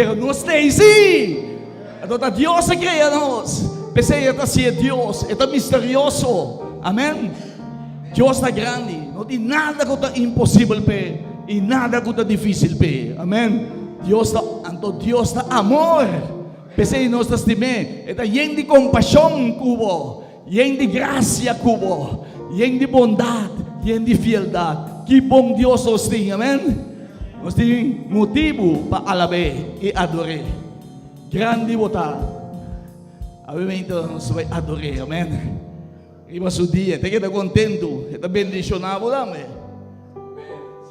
Pero nos ta ei sí! Anto ta Dios a krea nos. P'esei e ta si'e Dios. E ta misterioso. Amèn. Dios ta grandi. No tin nada ku ta imposibel p'e i nada ku ta difísil p'e. Amèn. Dios ta, anto Dios ta amor. P'esei nos ta stim'é. E ta yen di kompashon ku bo, yen di grasia ku bo, yen di bondat, yen di fieldat. Ki bon Dios nos tin! Amèn. Nos tin motibu pa alab'é i ador'é. Grandi bo ta. Awe meinta nos ta bai ador'é. Amèn. Riba su dia. E ta keda kontentu. E ta bendishoná bo tambe.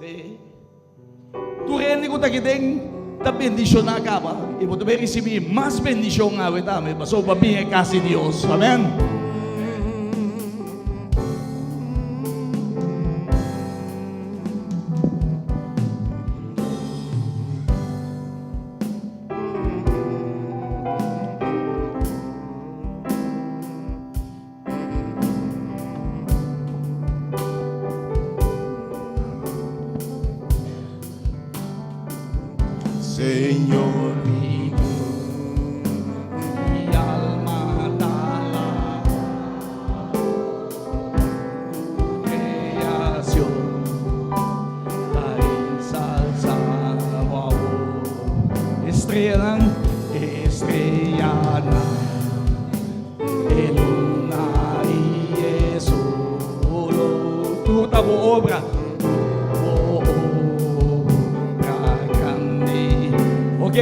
Sí. Tur hende ku ta aki den ta bendishoná kaba i bo ta bai risibí mas bendishon awe tambe pasobra bo a bin e kas di Dios. Amèn. Señor mi mi alma ta alaba Tu creación ta ensalza bo awor. Estreanan, estreanan. E luna i e solo. Tur ta bo obra. Bo obra grandi. Ok,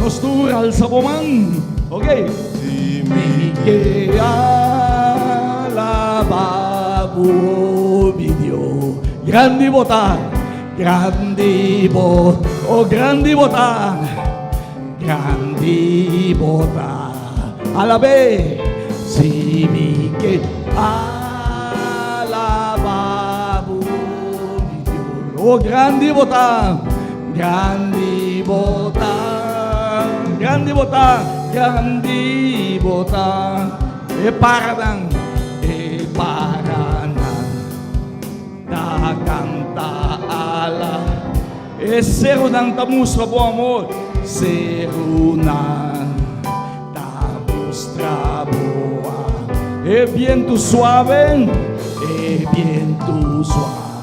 nos tur alsa bo man. Ok. Si mi ke alaba bo, mi Dios. Grandi bo ta, grandi bo, oh grandi bo ta, grandi bo ta. Alab'é, si mi ke alabá bo, mi Dios. Oh, grandi bo ta, grandi bo ta, grandi bo ta, grandi bo ta. E paranan, e paranan ta kanta ala. E serunan ta mustra bo amor. Serunan ta mustra bo amor. E bientu suave, e bientu suave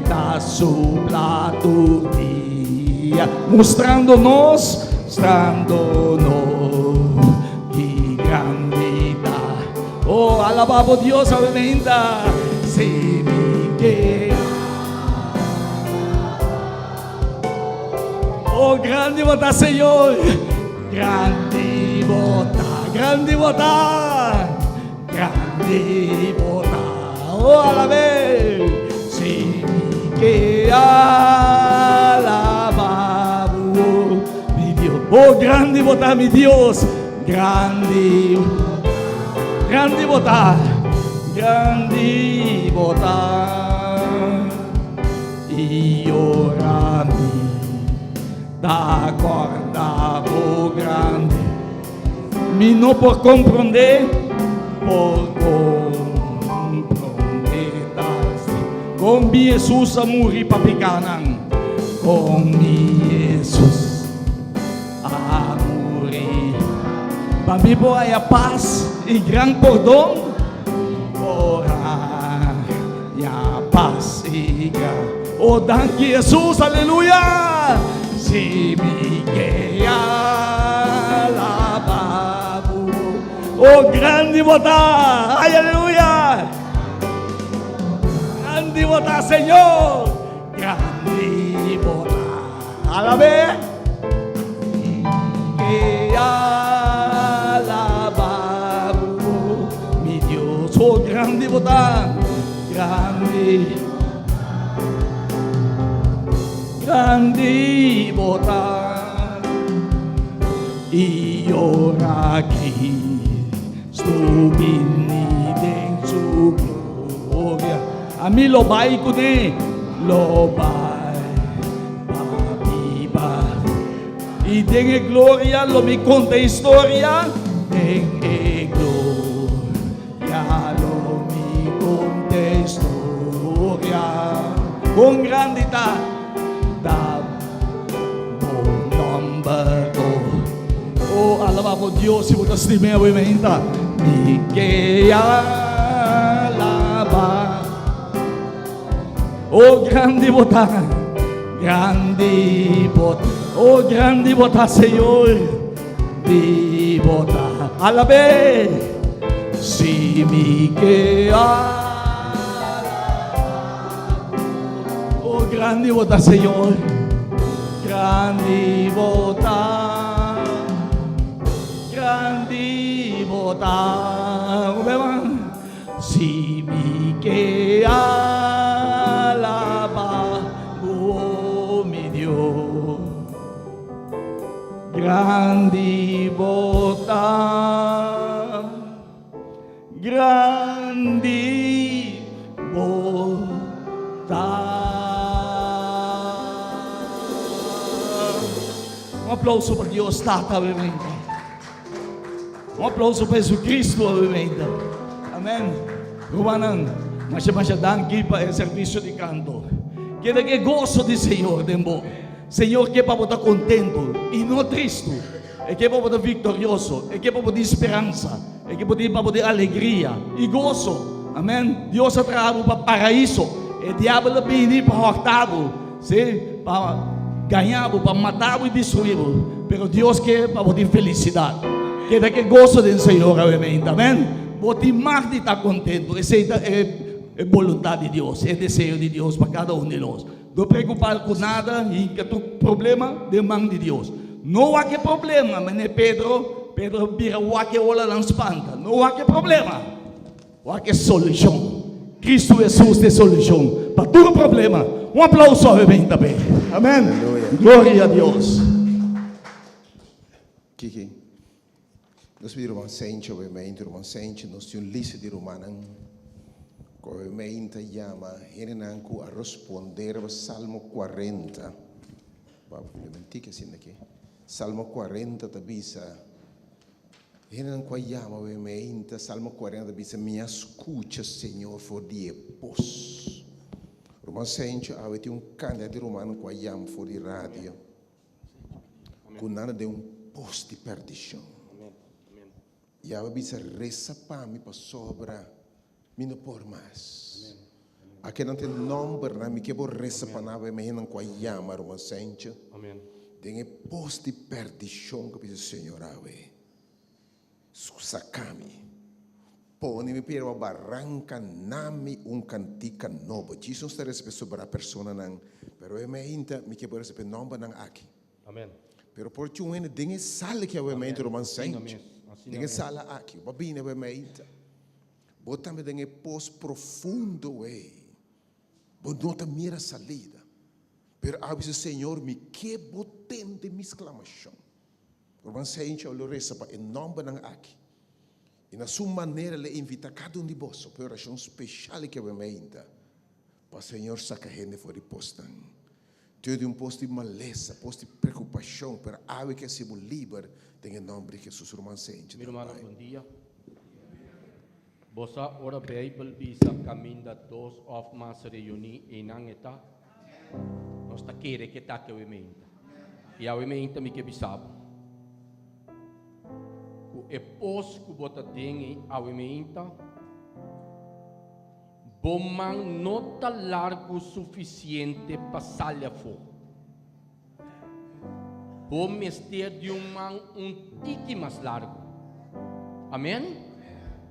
ta supla tur dia, mustrando nos, mustrando nos ki grandi ta. Oh, alaba bo Dios awe meinta. Si mi ke. Oh, grandi bo ta, Señor. Grandi bo ta, grandi bo ta, grandi bo ta. Oh, alabé. Si mi ke alaba bo, mi Dios. Oh, grandi bo ta, mi Dios. Grandi, grandi bo ta, grandi bo ta. I ora mi ta corda bo grandi, mi no por comprende, por comprende tal si. Con mi Jesus a muri pa picanan, con mi Jesus a muri pa mi por haya paz y gran pordon, por haya paz y gran. Oh, danki Jesus, aleluya! Si mi ke alaba bo. Oh, grandi bo ta! Ay, aleluya! Grandi bo ta, Señor! Grandi bo ta! Alab'é ke alaba bo, mi Dios. Oh, grandi bo ta, grandi, grandi bo ta. I ora Cristo bini den su gloria, ami lo bai kuné, lo bai. Pa biba i den e gloria lo mi konta e historia, den e gloria lo mi konta e historia. Kon grandi ta ta bo nomber. Alabá bo Dios si bo ta stim'é awe meinta. Mi ke alabá. Oh grandi bo ta, grandi bo ta. Oh grandi bo ta, Señor. Di bo ta. Alab'é. Si mi ke alabá. Oh grandi bo ta, Señor. Grandi bo ta. Grandi bo ta. Si mi ke alabá bo, mi Dios. Grandi bo ta, grandi bo ta. Un aplauso pa Dios Tata obviamente. Un aplauso pa Jesucristo obviamente. Amen. Rumannan, masha masha danki pa e servicio di canto. Keda ke gozo di Señor den bo. Señor ke pa bo ta kontentu i no tristu. E ke pa bo ta viktorioso. E ke pa bo tin speransa. E ke pa bo tin alegria i goso. Amen. Dios a traha bo pa paraiso. E diabel a bini pa hòrta bo, sí, pa gaña bo, pa mata bo i destruí bo. Pero Dios ke pa bo tin felisidat. Keda ke goso den Señor awe. Amen. Bo tin mag di ta kontentu. Esei ta e boluntat di Dios, e deseo di Dios pa kada un di nos. No preocupa cu nada, hinca tur problema den man di Dios. No wak e problema, mene Pedro, Pedro bira wak e olanan spanta. No wak e problema, wak e solucion. Cristo Jesus ta e solucion pa tur problema. Un aplauso awe meinta p'e. Amen. Aleluya. Gloria a Dios. Kiki, nos pidi ruman Sencho obviamente, ruman Sencho nos tin un lista di rumannan ku obviamente yama hendenan ku a responde riba Salmo 40. Wou, mi mentí ke asina aki. Salmo 40 ta bisa, hendenan ku a yama obviamente, Salmo 40 ta bisa, Mi a skucha Señor for di e pos. Ruman Sencho awe tin un kantidat di rumannan ku a yama for di radio. Ku nan den un pos di perdishon. Yahweh bisa, Resa pa mi pasobra mi no por mas. Ake nan tin nòmbernan, mi ke bo resa pa nan, mi hendenan ku a yama ruman Sencho den e pos di perdishon ku bisa, Señor awe. Saka mi. Pone mi pie riba baranka, na mi un kantika nobo. Djis nos ta recibi sobra personanan, pero e meinta mi ke por recibi nombernan aki. Amen. Pero por cu un hende den e sala aki awe meinta, ruman Saint, den e sala aki, bo a bini awe meinta, bo tambe den e pos profundo ei, bo no ta mira salida. Pero a bisa, Señor, mi ke bo tende mi sclamacion. Ruman Sencho lo resa pa e nòmbernan aki i na su manera lo e invitá kada un di boso pa e orashon speshal ki awe meinta pa Señor saka hende for di posnan. Tur di un pos di malesa, pos di preokupashon, pero awe ke hasi bo liber den e nòmber di Hesus. Ruman Sencho Mi ta rumannan, bai. bon dia. Bo sa ora Beibel bisa kaminda dos òf mas reuní, einan e ta? Nos ta kere ke ta ke awe meinta. I awe meinta mi ke bisa bo ku e pos ku bo ta den ei awe meinta, bo man no ta largu sufisiente pa sali afó. Bo mester di un man un tiki mas largu. Amen?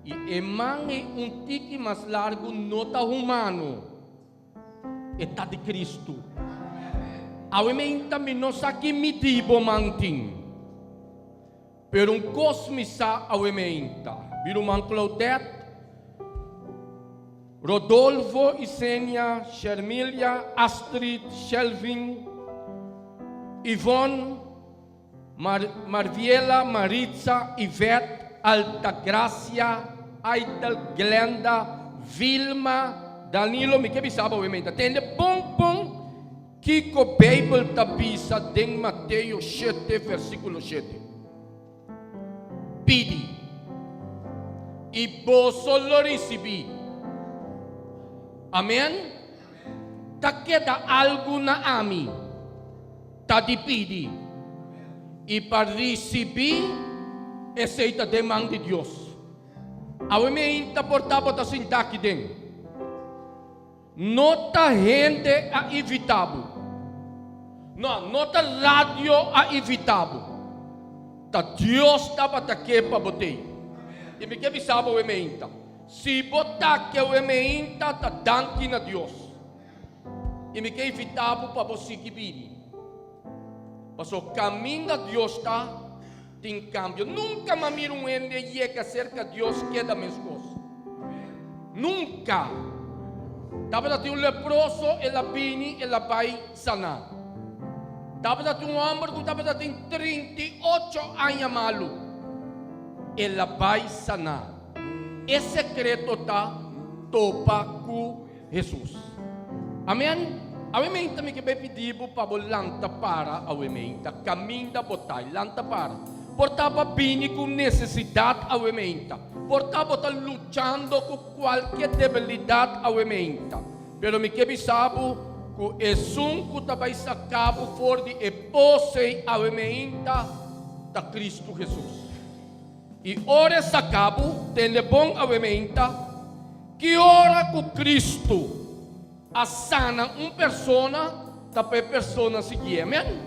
I e man ei un tiki mas largu no ta humano. E ta di Cristo. Awe meinta mi no sa ki midi bo man tin. Pero un cos mi sa awe meinta. Mi ruman Claudette, Rodolfo, Isenia, Shermilia, Astrid, Shelvin, Yvonne, Mar, Marviela, Maritza, Yvette, Altagracia, Aitel, Glenda, Vilma, Danilo, mi ke bisa bo menta. Tende bon bon kiko Beibel ta bisa den Mateo 7 versíkulo 7. Pidi, i boso lo risibí. Amen. Ta keda algu na ami. Ta di pidi i pa risibí. Esei ta den man di Dios. Awe meinta por tabata sinta aki den. No ta hende a invitá bo. No, no ta radio a invitá bo. Ta Dios tabata ke pa bo tei. I mi ke bisa bo awe meinta, si bo ta ke awe meinta ta danki na Dios. I mi ke invitá bo pa bo sigui bini. Pasobra kaminda Dios ta, tin kambio. Nunka m'a mira un hende yega serka Dios keda meskos. Nunka! Tabata tin un leproso, el a bini, el a bai saná. Tabata tin un hòmber ku tabata tin 38 aña malu, el a bai saná. E sekreto ta topa ku Hesus. Amen. Awe meinta mi ke bai pidi bo pa bo lanta para awe meinta. Kaminda bo ta, lanta para. Por ta bo a bini ku nesesidat awe meinta. Por ta bo ta luchando ku kualke debilidat awe meinta. Pero mi ke bisa bo ku esun ku ta bai saka bo for di e pos ei awe meinta ta Kristu Hesus. I ora e saka bo, tende bon awe meinta, Ki ora ku Kristu a sana un persona, ta pa e persona siguié. Amen?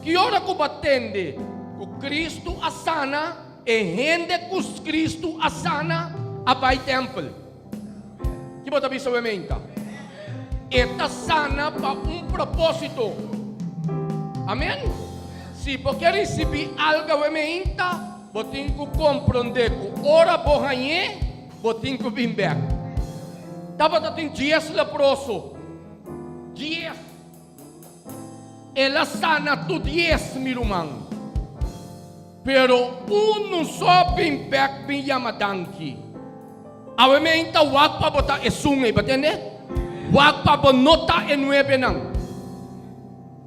Ki ora ku bo a tende ku Kristu a sana, e hende ku Kristu a sana a bai tèmpel. Ki bo ta bisa awe meinta? E ta sana pa un propósito. Amen? Si bo ke risibí algu awe meinta, bo tin ku komprondé ku ora bo hañ'é, Bo tin ku bin bek. Tabata tin dies leproso. Dies. El a sana tur dies, mi ruman. Pero unu so bin bek bin yama danki. Awe men ta wak pa bo ta esun ei, bo tende? Wak pa bo no ta e nuebenan.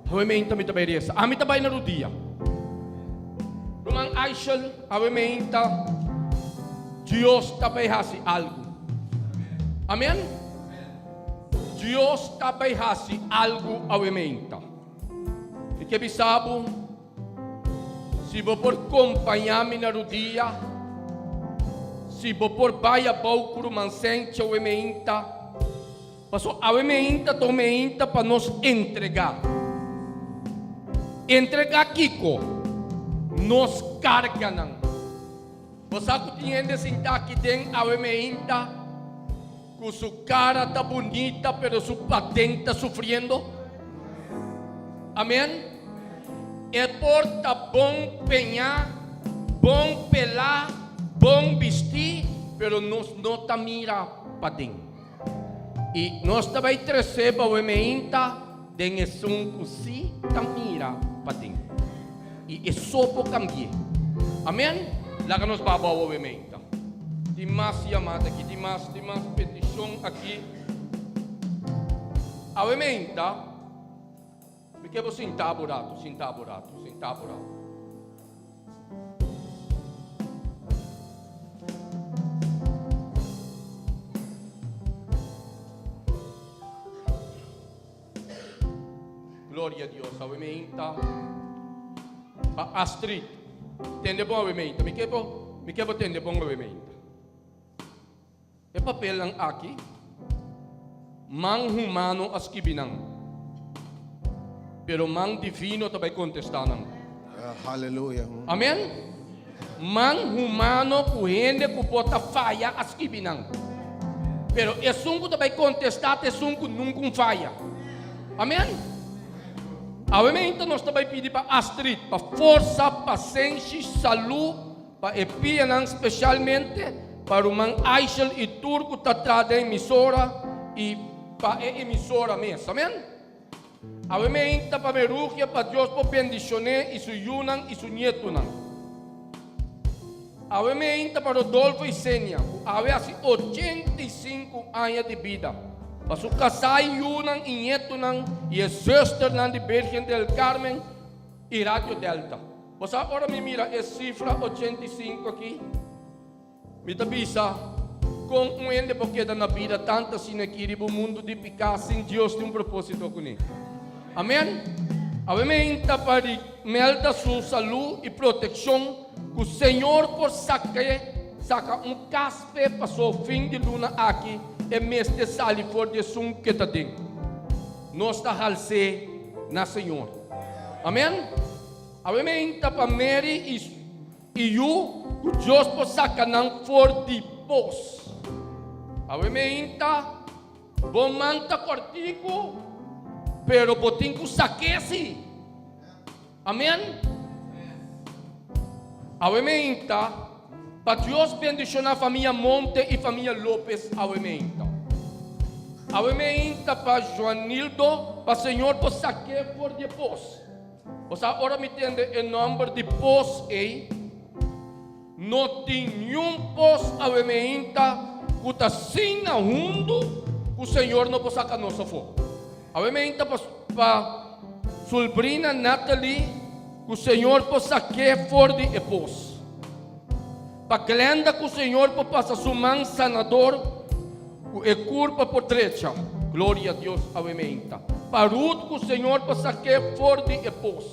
Awe meinta mi ta bai resa. Ami ta bai na rudia. Ruman Aishel, awe meinta Dios ta bai hasi algu. Amen? Dios ta bai hasi algu awe meinta. Mi ke bisa bo, si bo por kompañá mi na rudia, si bo por bai abou ku ruman Senchi awe meinta, Paso awe meinta ta un meinta pa nos entregá. Entregá kiko? Nos karganan. Bo sa ku tin hende sintá aki den awe meinta ku su kara ta bunita pero su paden ta sufriendo? Amen. E por ta bon peñá, bon pelá, bon bistí, pero nos no ta mira paden. I nos ta bai trese bou e meinta den esun ku sí ta mira paden. I e so por kambi'é. Amen? Laga nos ba bou e meinta. Tin mas yamada aki, tin mas, tin mas petishon aki. Awe meinta, mi ke bo sinta bo rato, sinta bo rato, sinta bo rato. Gloria a Dios. Awe me inta pa Astrid. Tende bon awe me inta. Mi ke bo, mi ke bo tende bon awe me inta. E papelnan aki, man humano a skibi nan, pero man divino ta bai kontestá nan. Haleluya. Amen. Man humano ku hende ku por ta faya a skibi nan. Pero esun ku ta bai kontestá ta esun ku nunka un faya. Amen. Awe meinta nos ta bai pidi pa Astrid pa forsa, pasenshi, salú. Pa e pianan specialmente pa ruman Aishel y tur cu ta tra den emisora y pa e emisora mes. Amen. Awe meinta pa Merugia pa Dios por bendicione y su yunan y su nietonan. Awe meinta pa Rodolfo y Senia cu awe haci 85 aña di bida. Pa su casá y yunan y nietonan y e zusternan di Virgen del Carmen y Radio Delta. Bo sa ora mi mira e sifra 85 aki, mi ta bisa, Kon un hende por keda na bida tantu asina aki riba un mundu di piká sin Dios tin un propósito kuné? Amèn. Awe meinta pa di Melda su salú i protekshon. Ku Señor por sak'é saka un kas p'e pasó fin di luna aki e mester sali for di esun ku e ta den. Nos ta hals'é na Señor. Amen. Awe meinta pa Mary i i yu ku Dios por saka nan for di pos. Awe meinta bo man ta kòrtiku pero bo tin ku sak'é si. Amen. Awe meinta pa Dios bendiciona famia Monte y famia Lopez awe meinta. Awe meinta pa Joanildo pa Señor por saque for di e pos. Bo sa ora mi tende e nomber di pos ey no tin niun pos awe meinta cu ta sin na hundu cu Señor no por saca nos afo. Awe meinta pa pa Sulbrina Natalie ku Señor por sak'é for di e pos. Pa Glenda ku Señor por pasa su man sanador ku e kurpa por drecha. Gloria a Dios awe meinta. Pa Ruth ku Señor por sak'é for di e pos.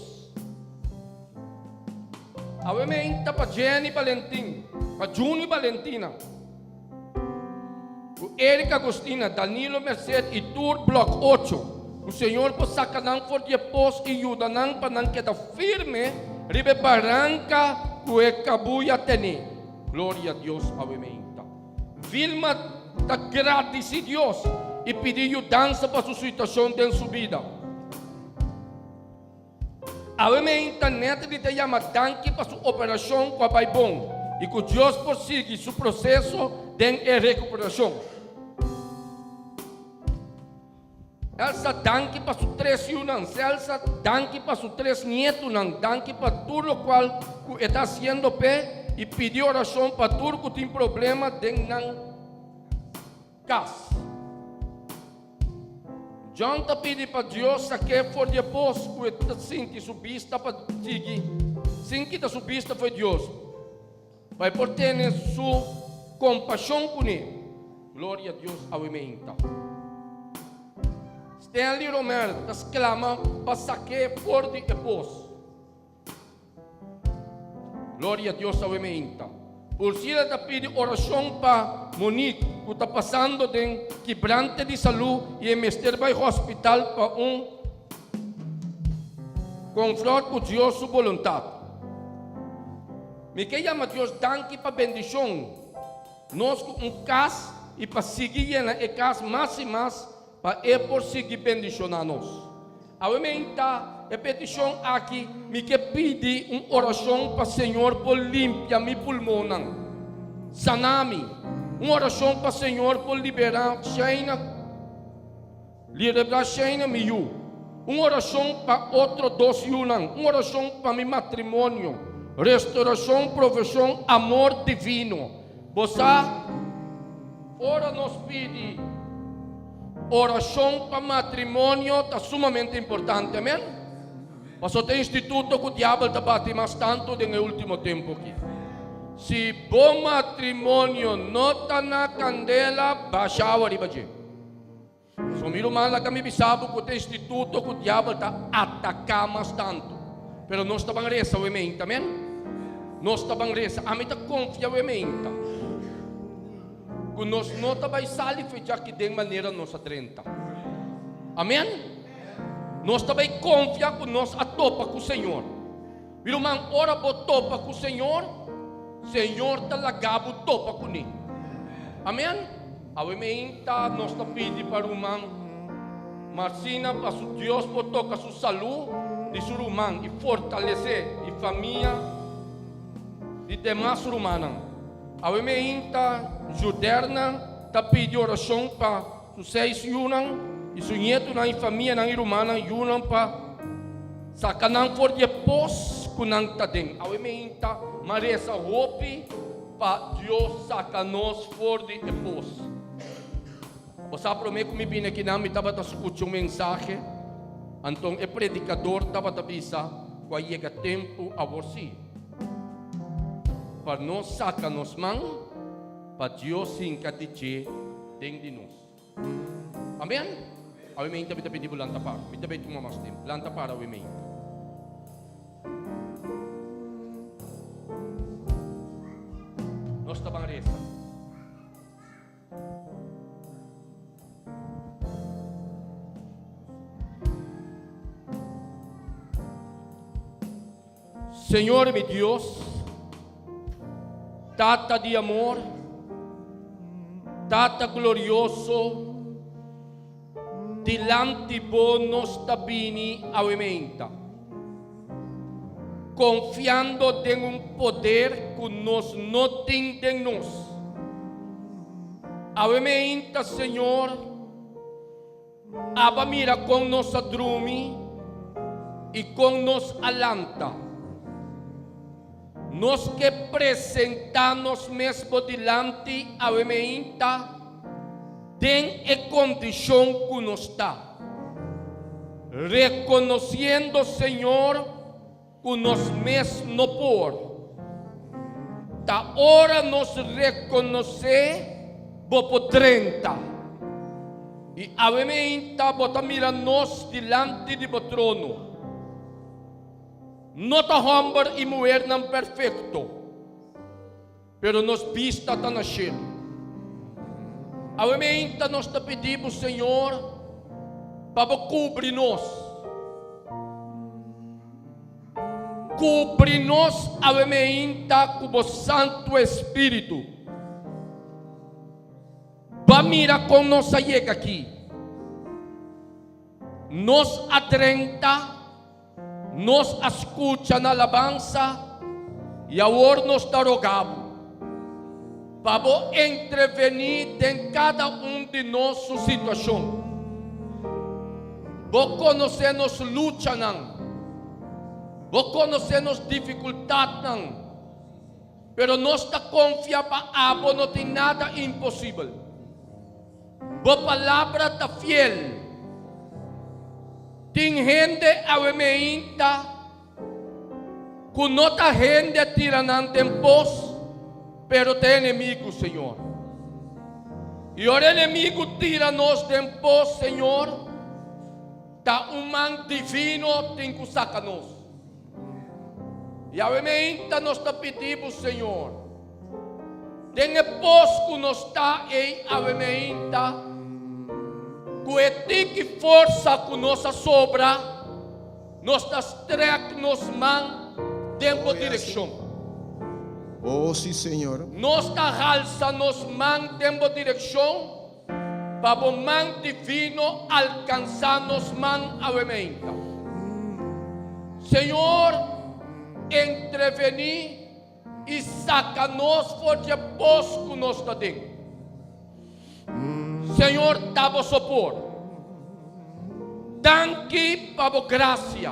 Awe meinta pa Jenny Valentin, pa Juni Valentina. Ku Eric Agostina, Danilo Merced i tur Blòk ocho, ku Señor por saka nan for di e pos i yuda nan pa nan keda firme riba e baranka ku e kabuya tene. Gloria a Dios awe meinta. Vilma ta gradisí Dios i pidi yudansa pa su situashon den su bida. Awe meinta Natalie ta yama danki pa su operashon ku a bai bon i ku Dios por sigui su proseso den e rekuperashon. Elsa danki pa su tres yunan. Celsa danki pa su tres nietunan. Danki pa tur lokual ku e ta hasiendo p'e i pidi orashon pa tur ku tin problema den nan kas. John ta pidi pa Dios sak'é for di e pos ku e ta sinti su bista pa sigui sin kita su bista fo'i Dios, pa e por tene su kompashon kuné. Gloria a Dios awe meinta. Stanley Romer ta sklama pa sak'é for di e pos. Gloria a Dios awe meinta. Pulsila ta pidi orashon pa Monique ku ta pasando den kibrante di salú i e mester bai hospital pa un konfrònt ku Dios su boluntat. Mi ke yama Dios danki pa bendishon nos ku un kas i pa sigui yena e kas mas i mas Pa E por sigui bendishoná nos. Awe meinta e petishon aki mi ke pidi un orashon pa Señor por limpia mi pulmonnan, sana mi. Un orashon pa Señor por liberá Shaina, liberá Shaina mi yu. Un orashon pa otro dos yunan. Un orashon pa mi matrimonio, restorashon, proveshon, amor divino. Bo sa, ora nos pidi orashon pa matrimonio ta sumamente importante, amen? Pasobra ta e instituto ku diabel ta bati mas tantu den e ultimo tempu aki. Si bo matrimonio no ta na kandela, basha awa riba dje. So mi ruman laga mi bisa bo ku ta instituto ku diabel ta ataká mas tantu. Pero nos ta ban resa we meinta, amen? Nos ta ban resa. Ami ta konfia we meinta ku nos no ta bai sali for djaki den manera nos a drenta. Amen? Nos ta bai konfia ku nos a topa ku Señor. Mi ruman, ora bo topa ku Señor, Señor ta laga bo topa kuné. Amen? Awe meinta nos ta pidi pa ruman Marcina pa su Dios por toka su salú di su ruman i fortalesé i famia di demas rumannan. Awe meinta Juderna ta pidi orashon pa su seis yunan i su ñetunan i famianan i rumannan yunan pa saka nan for di e pos ku nan ta den. Awe meinta m'a resa hopi pa Dios saka nos for di e pos. Bo sa promé ku mi bini akinan mi tabata skucha un mensahe, anton e predikador tabata bisa ku a yega tempu awor sí pa nos saka nos man pa Dios hinka di dje den di nos. Amen? Awe meinta mi ta pidi bo lanta para. Mi ta bay tuma mas tempu. Lanta para awe meinta. Nos ta ban resa. Señor mi Dios, Tata di amor, Tata glorioso, dilanti bo nos ta bini awe meinta, konfiando den un poder ku nos no tin den nos. Awe meinta, Señor, Aba mira kon nos a drumi i kon nos a lanta. Nos ke presentá nos mes bo dilanti awe meinta den e kondishon ku nos ta, rekonosiendo, Señor, Ku nos mes no por. Ta ora nos rekonosé bo por drenta. I awe meinta bo ta mira nos dilanti di bo trono. No ta hòmber i muhernan perfekto. Pero nos bista ta na shelu. Awe meinta nos ta pidi bo, Señor, pa bo kubri nos. Kubri nos awe meinta ku bo Santu Espíritu. Ba mira kon nos a yega aki. Nos a drenta. Nos a skucha na alabansa i awor nos ta roga bo pa bo entrevení den kada un di nos su situashon. Bo konosé nos luchanan, bo konosé nos difikultatnan, pero nos ta konfia pa abo no tin nada imposibel. Bo palabra ta fiel. Tin hende awe meinta ku no ta hende a tira nan den pos, pero ta enemigu, Señor. I ora enemigu tira nos den pos, Señor, ta un man divino tin ku saka nos. I awe meinta nos ta pidi bo, Señor, Den e pos ku nos ta ei awe meinta, ku e tiki forsa ku nos a sobra, nos ta strèk nos man den bo direkshon. Oh, sí, Señor. Nos ta halsa nos man den bo direkshon pa bo man divino alkansá nos man awe meinta. Señor, entrevení I saka nos for dje pos ku nos ta den. Señor ta bo sopor. Danki pa bo grasia.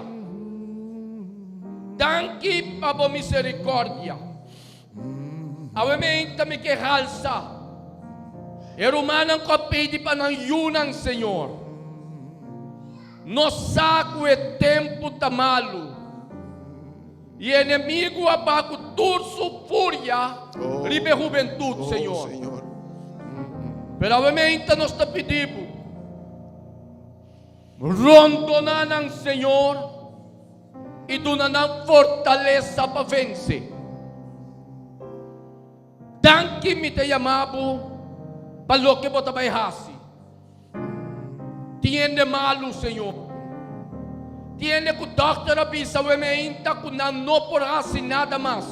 Danki pa bo miserikordia. Awe meinta mi ke halsa e rumannan ku a pidi pa nan yunan, Señor. Nos sa ku e tempu ta malu. I enemigu a ba ku tur su furia riba e hubentut, Señor. Pero awe meinta nos ta pidi Bo, rondona nan, Señor, i duna nan fortalesa pa vense. Danki mi ta yama Bo pa loke Bo ta bai hasi. Tin hende malu, Señor. Tin hende ku dòkter a bisa we meinta ku nan no por hasi nada mas.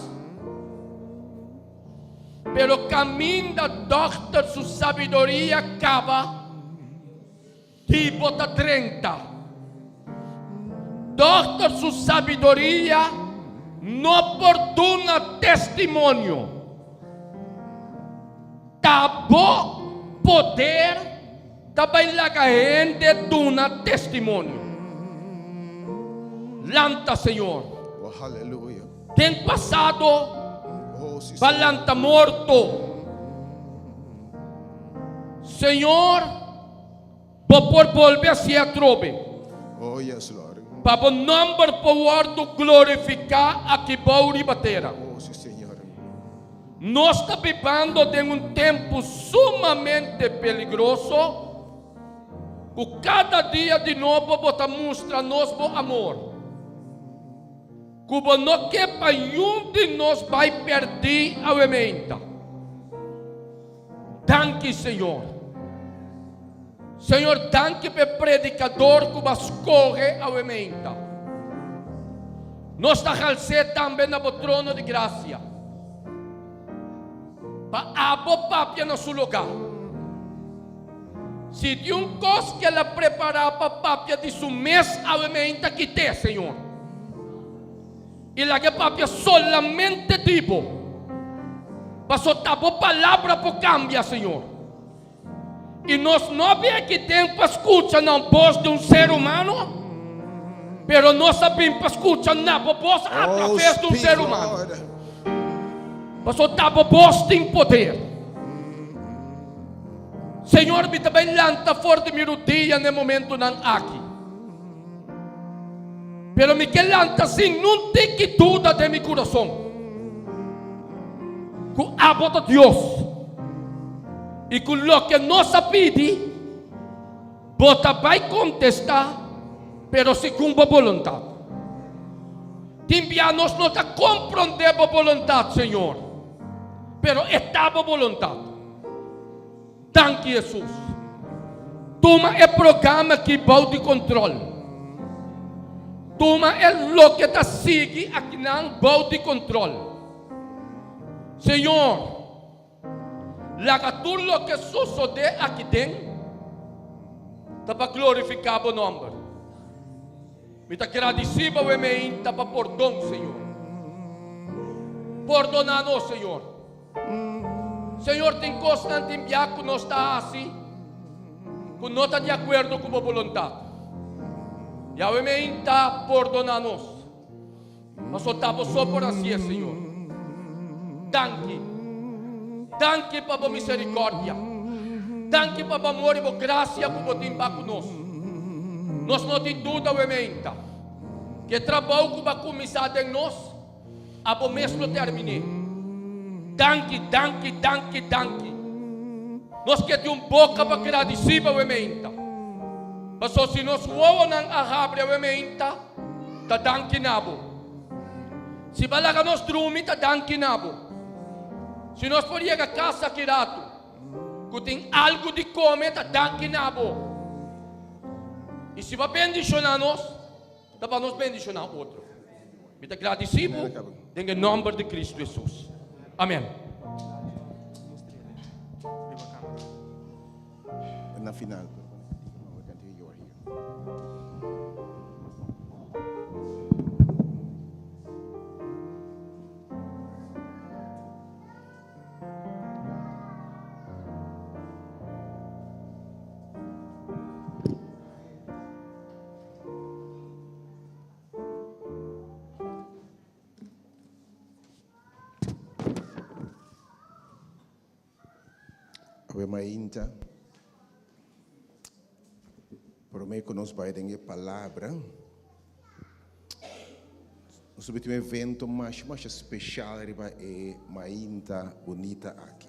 Pero kaminda dòkter su sabiduria kaba, di bo ta drenta. Dòkter su sabiduria no por duna testimonio. Ta bo poder ta bai laga hende duna testimonio. Lanta, Señor. Oh, haleluya. Den pasado Oh, sí, ba Señor. lanta morto. Señor, bo por bolbe hacié atrobe. Oh, yes, Lord. Pa bo nomber por wordo glorificá aki bou riba tera. Oh, sí, Señor. Nos ta bibando den un tempu sumamente peligroso ku kada dia di nobo bo ta mustra nos bo amor, ku bo no ke pa yun di nos bai pèrdí awemeinta. Danki Señor. Señor danki pa e predicador cu bo a scoge awe meinta. Nos ta hals'é tambe na bo trono di gracia. Pa abo papia na su lugá. Si tin un kos ku el a prepará pa papia di su mes awe meinta, kit'é, Señor. I laga e papia solamente di bo. Pasobra ta bo palabra por kambia, Señor. I nos no a bin aki den pa skucha na un bos di un ser humano, pero nos a bin pa skucha na bo bos atraves di un ser humano. Pasobra ta bo bos tin poder. Señor, mi ta bai lanta for di mi rudia na e momentunan aki. Pero mi ke lanta sin nun tiki duda den mi kurason ku abo ta Dios i ku loke nos a pidi, bo ta bai kontestá, pero segun bo boluntat. Tin bia nos no ta komprondé bo boluntat, Señor, pero e ta bo boluntat. Danki Hesus. Tuma e programa aki bou di control. Tuma e loke ta sigui akinan bou di control. Señor, laga tur loke sosode aki den ta pa glorifica bo nomber. Mi ta gradici bo wemeinta pa pordon, Señor. Pordona nos, Señor. Señor, tin kosnan tin bia ku nos ta hasi ku no ta di akuerdo ku bo boluntat. Yahweh meinta pordoná nos. Pasobra ta bo so por hasié, Señor. Danki. Danki pa bo miserikòrdia. Danki pa bo amor i bo grasia ku bo tin pa ku nos. Nos no tin duda, Yahweh meinta, ku e trabou ku bo a kuminsá den nos, Abo mes lo terminé. Danki, danki, danki, danki. Nos ke tin un boka pa gradisí pa wemeinta. Paso si nos wowonan a habri awemeinta, ta danki na bo. Si bo a laga nos drumi, ta danki na bo. Si nos por yega kas aki ratu, ku tin algu di kome, ta danki na bo. I si bo a bendishoná nos, Ta pa nos bendishoná otro. Mi ta gradisí bo den e nòmber di Kristu Hesus. Amèn. Na final. Awe mainta, prome ku nos bai den e palabra, nos ta tin un evento masha masha speshal riba e mainta bunita aki.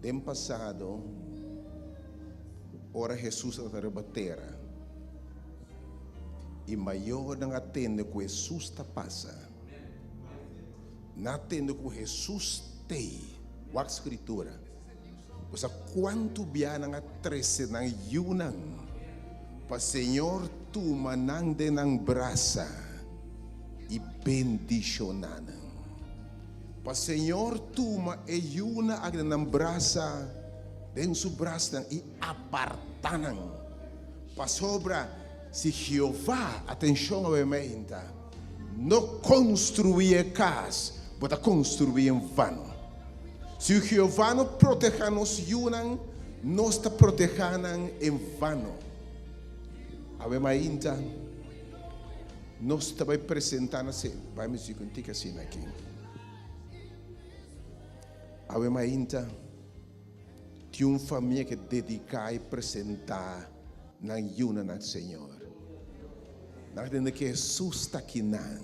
Den pasado, ora Hesus tabata riba tera, i mayornan a tende ku Hesus ta pasa, nan a tende ku Hesus t'ei. Wak Skritura. Bo sa kuantu bia nan a trese nan yunan pa Señor tuma nan den nan brasa i bendishoná nan. Pa Señor tuma e yunan aki den nan brasa, den su brasnan i apartá nan. Pasobra si Jehová, atenshon awe meinta, no konstruí e kas, bo ta konstruí en vano. Si Jehová no protehá nos yunan, nos ta protehá nan en vano. Awe mainta. Nos ta bai presentá na se. Bai mi siku un tiki asina aki. Awe mainta tin un famia ke dediká i presentá nan yunan na Señor. Nan a tende ke Hesus ta aki nan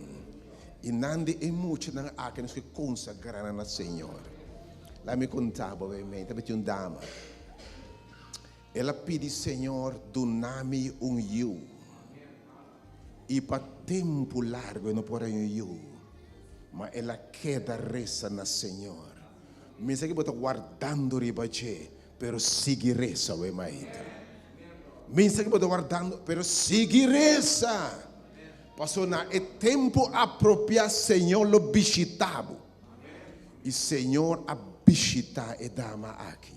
i nan di e muchanan aki nos ke konsagrá nan na Señor. Laga mi konta bo awe mainta tabata tin un dama. El a pidi Señor duna mi un yu. I pa tempu largu e no por haña un yu. Ma el a keda resa na Señor. Mi sa ki bo ta wardando riba dje, pero sigui resa awe mainta. Mi sa ki bo ta wardando, pero sigui resa. Paso na e tempu apropiá Señor lo bishitá bo. I Señor a bishitá e dama aki.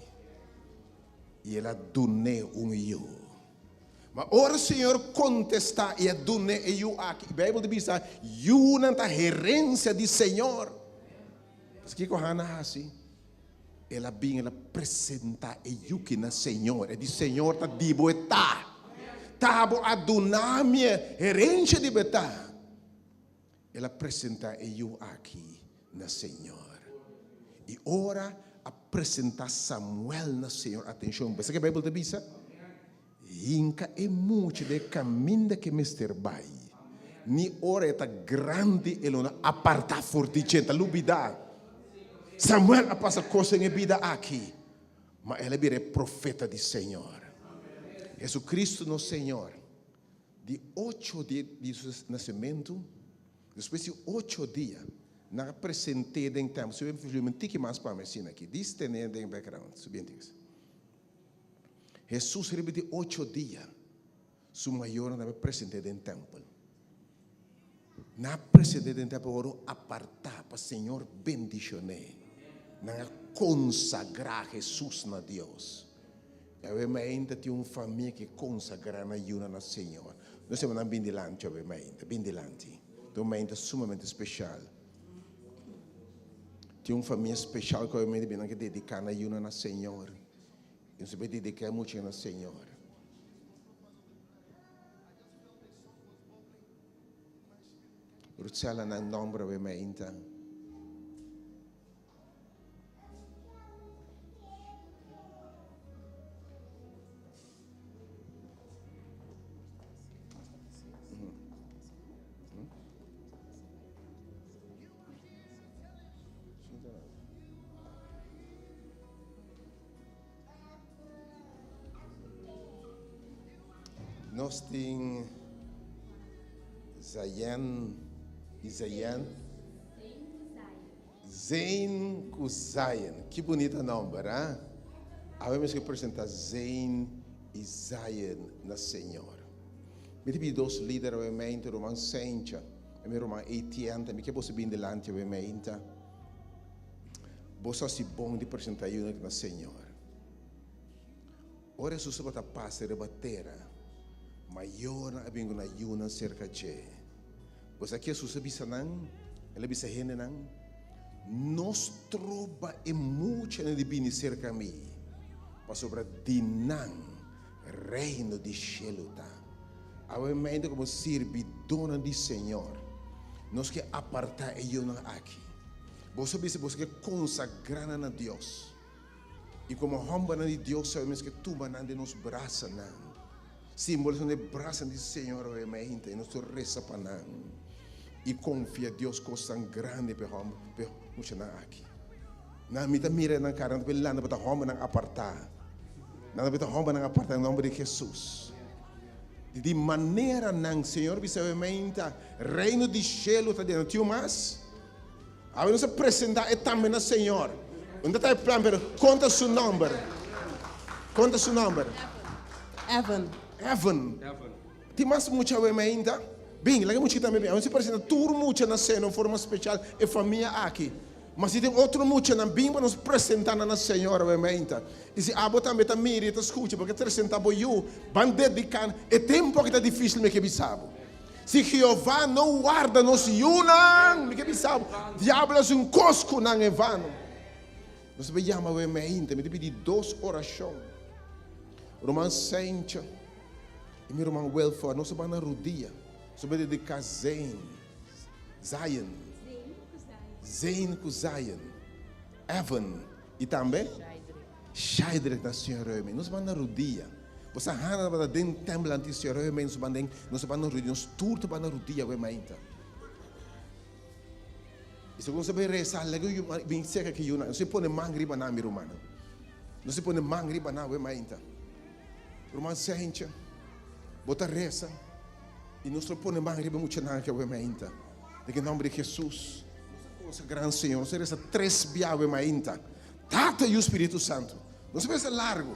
I el a dun'é un yu. Ma ora Señor kontestá i a dun'é e yu aki, Beibel ta bisa, Yunan ta herensia di Señor. Pues kiko Hana a hasi? El a bin, el a presentá e yu ki na Señor. E di, Señor, ta di bo e ta. Ta bo a duna mi e herensia di bo e ta. El a presentá e yu aki na Señor. I ora a presentá Samuel na Señor, atenshon, bo sa ke Beibel ta bisa? Hinka e mucha den e kaminda ke mester bai, ni ora e ta grandi e lo no apartá for di dje, ta lubidá. Samuel a pasa kos den e bida aki, ma el a bira e profeta di Señor. Jesucristo nos Señor. Di ocho dia di su nasementu, despues di ocho dia, nan a present'é den tèmpel. Subi un tiki mas pa mi asina aki. Dis tene den background. Subi un tiki. Hesus riba di ocho dia, su mayornan a present'é den tèmpel. Nan a present'é den tèmpel ora un apartá pa Señor bendishon'é. Nan a konsagrá Hesus na Dios. Awe mainta tin un famia ke konsagrá nan yunan na Señor. Nos heba nan bin dilanti awe mainta. Bin dilanti. Ta un mainta sumamente speshal. Tin un famia speshal ku awe mainta bin nan ke dediká nan yunan na Señor. I nos ta dediká e muchanan na Señor. Rutsela nan nòmber awe mainta. Nos tin Zayen i Zayen. Zayn ku Zayen. Ki bunita nòmber, ha? Awe mi ke presentá Zayn i Zayen na Señor. Mi ta pidi dos lider awe meinta, ruman Sencha i mi ruman Etienne. Mi ke boso bin dilanti awe meinta. Boso hasi bon di presentá yunan na Señor. Ora Hesus tabata pasa riba tera, mayornan a bin ku nan yunan serka dje. Bo sa ki Hesus a bisa nan? El a bisa hendenan, No stroba e muchanan di bini serka mi, pasobra di nan Reino di shelu ta. Awe mainta komo sirbidónan di Señor, nos ke apartá e yunan aki. Boso a bisa boso ke konsagrá nan na Dios. I komo hòmbernan di Dios sabe mes ke tuma nan den nos brasanan. Simbolisando e brasanan di Señor awe mainta i nos tur resa pa nan i konfia Dios kosnan grandi pa e hòmber, pa e muchanan aki. Nan mi ta mira nan kara, nan ta landa pa ta hòmbernan apartá. Nan ta ta hòmbernan apartá den nòmber di Hesus. Di di maneranan Señor bisa awe mainta, Reino di shelu ta den. Tiu mas? Awe nos a presenta e tambe na Señor. Unda ta e plan pero konta su nomber. Konta su nomber. Evan. Evan. Tin mas mucha awe mainta? Bin, laga e mucha tambe bin. Awe nos a presenta tur mucha na Señor na un forma special, e famia aki. Ma si tin otro muchanan, bin pa nos presenta nan na Señor awe mainta. I si abo tambe ta mira i ta skucha, bo ke presenta bo yu, ban dedica e tempo aki ta dificil mi ke bisa bo. Si Jehová no warda nos yunan, mi ke bisa bo, diablo hasi un kos ku nan en vano. Nos ta bai yama awe mainta, mi ta pidi dos orashon. Ruman Sencha i mi ruman Wilford, nos ta bai na rudia, nos ta bai dediká Zayn, Zion, Zayn ku Zion, Evan i tambe Shaidrek na Señor Reuben. Nos bai na rudia. Bo sa Hana tabata den tèmpel anti Señor Reuben, nos bai den, nos bai na rudia, nos tur ta bai na rudia awe mainta. I segun nos a bai resa, laga yu bin serka ki yunan. Nos a pone man riba nan, mi rumannan. Nos a pone man riba nan awe mainta. Ruman Sentje, bo ta resa i nos lo pone man riba e muchanan aki awe mainta. Den e nòmber di Hesus. Konsagrá Señor. Nos a resa tres bia awe mainta. Tata, Yu, Spiritu Santu. Nos a resa largu.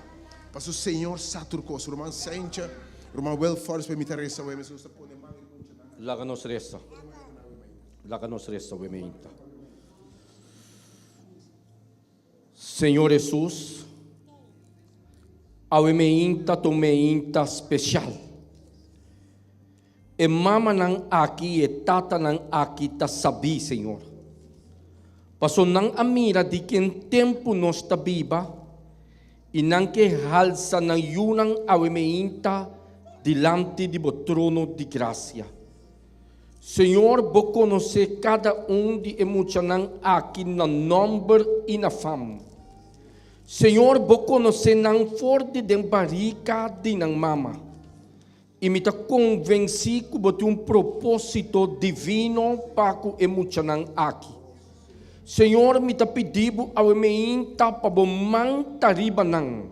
Paso Señor sa tur kos. Ruman Sencha, Ruman Wilford, mi ta resa awe. Nos ta pone man riba muchanan. Laga nos resa. Laga nos resa awe mainta. Señor Hesus, awe meinta ta un meinta special. E mamanan aki i e tatanan aki ta sabí, Señor. Paso nan a mira di ken tempu nos ta biba i nan ke halsa nan yunan awe meinta dilanti di bo trono di grasia. Señor, bo konosé kada un di e muchanan aki na nòmber i na fam. Señor, bo konosé nan for di den barika di nan mama. I mi ta konvensí ku bo tin un propósito divino pa ku e muchanan aki. Señor, mi ta pidi bo awe meinta pa bo man ta riba nan.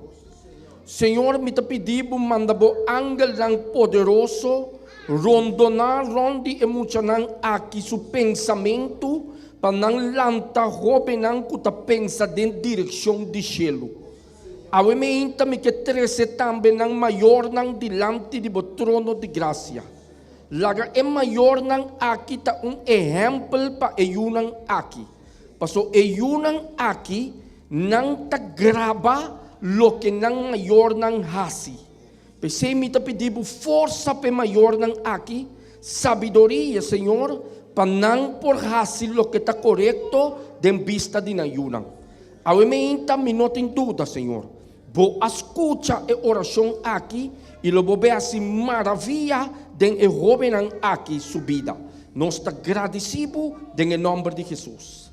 Señor, mi ta pidi bo manda bo angelnan poderoso rondoná rònt di e muchanan aki su pensamentu pa nan lanta hóbennan ku ta pensa den direkshon di shelu. Awe meinta mi ke trese tambe nan mayornan dilanti di bo trono di grasia. Laga e mayornan aki ta un ehèmpel pa e yunan aki, paso e yunan aki nan ta graba loke nan mayornan hasi. P'esei mi ta pidi bo forsa p'e mayornan aki, sabidoria, Señor, pa nan por hasi loke ta korekto den bista di nan yunan. Awe meinta mi no tin duda, Señor, Bo a skucha e orashon aki i lo Bo be hasi maravia den e hóbennan aki su bida. Nos ta gradisí Bo den e nòmber di Hesus.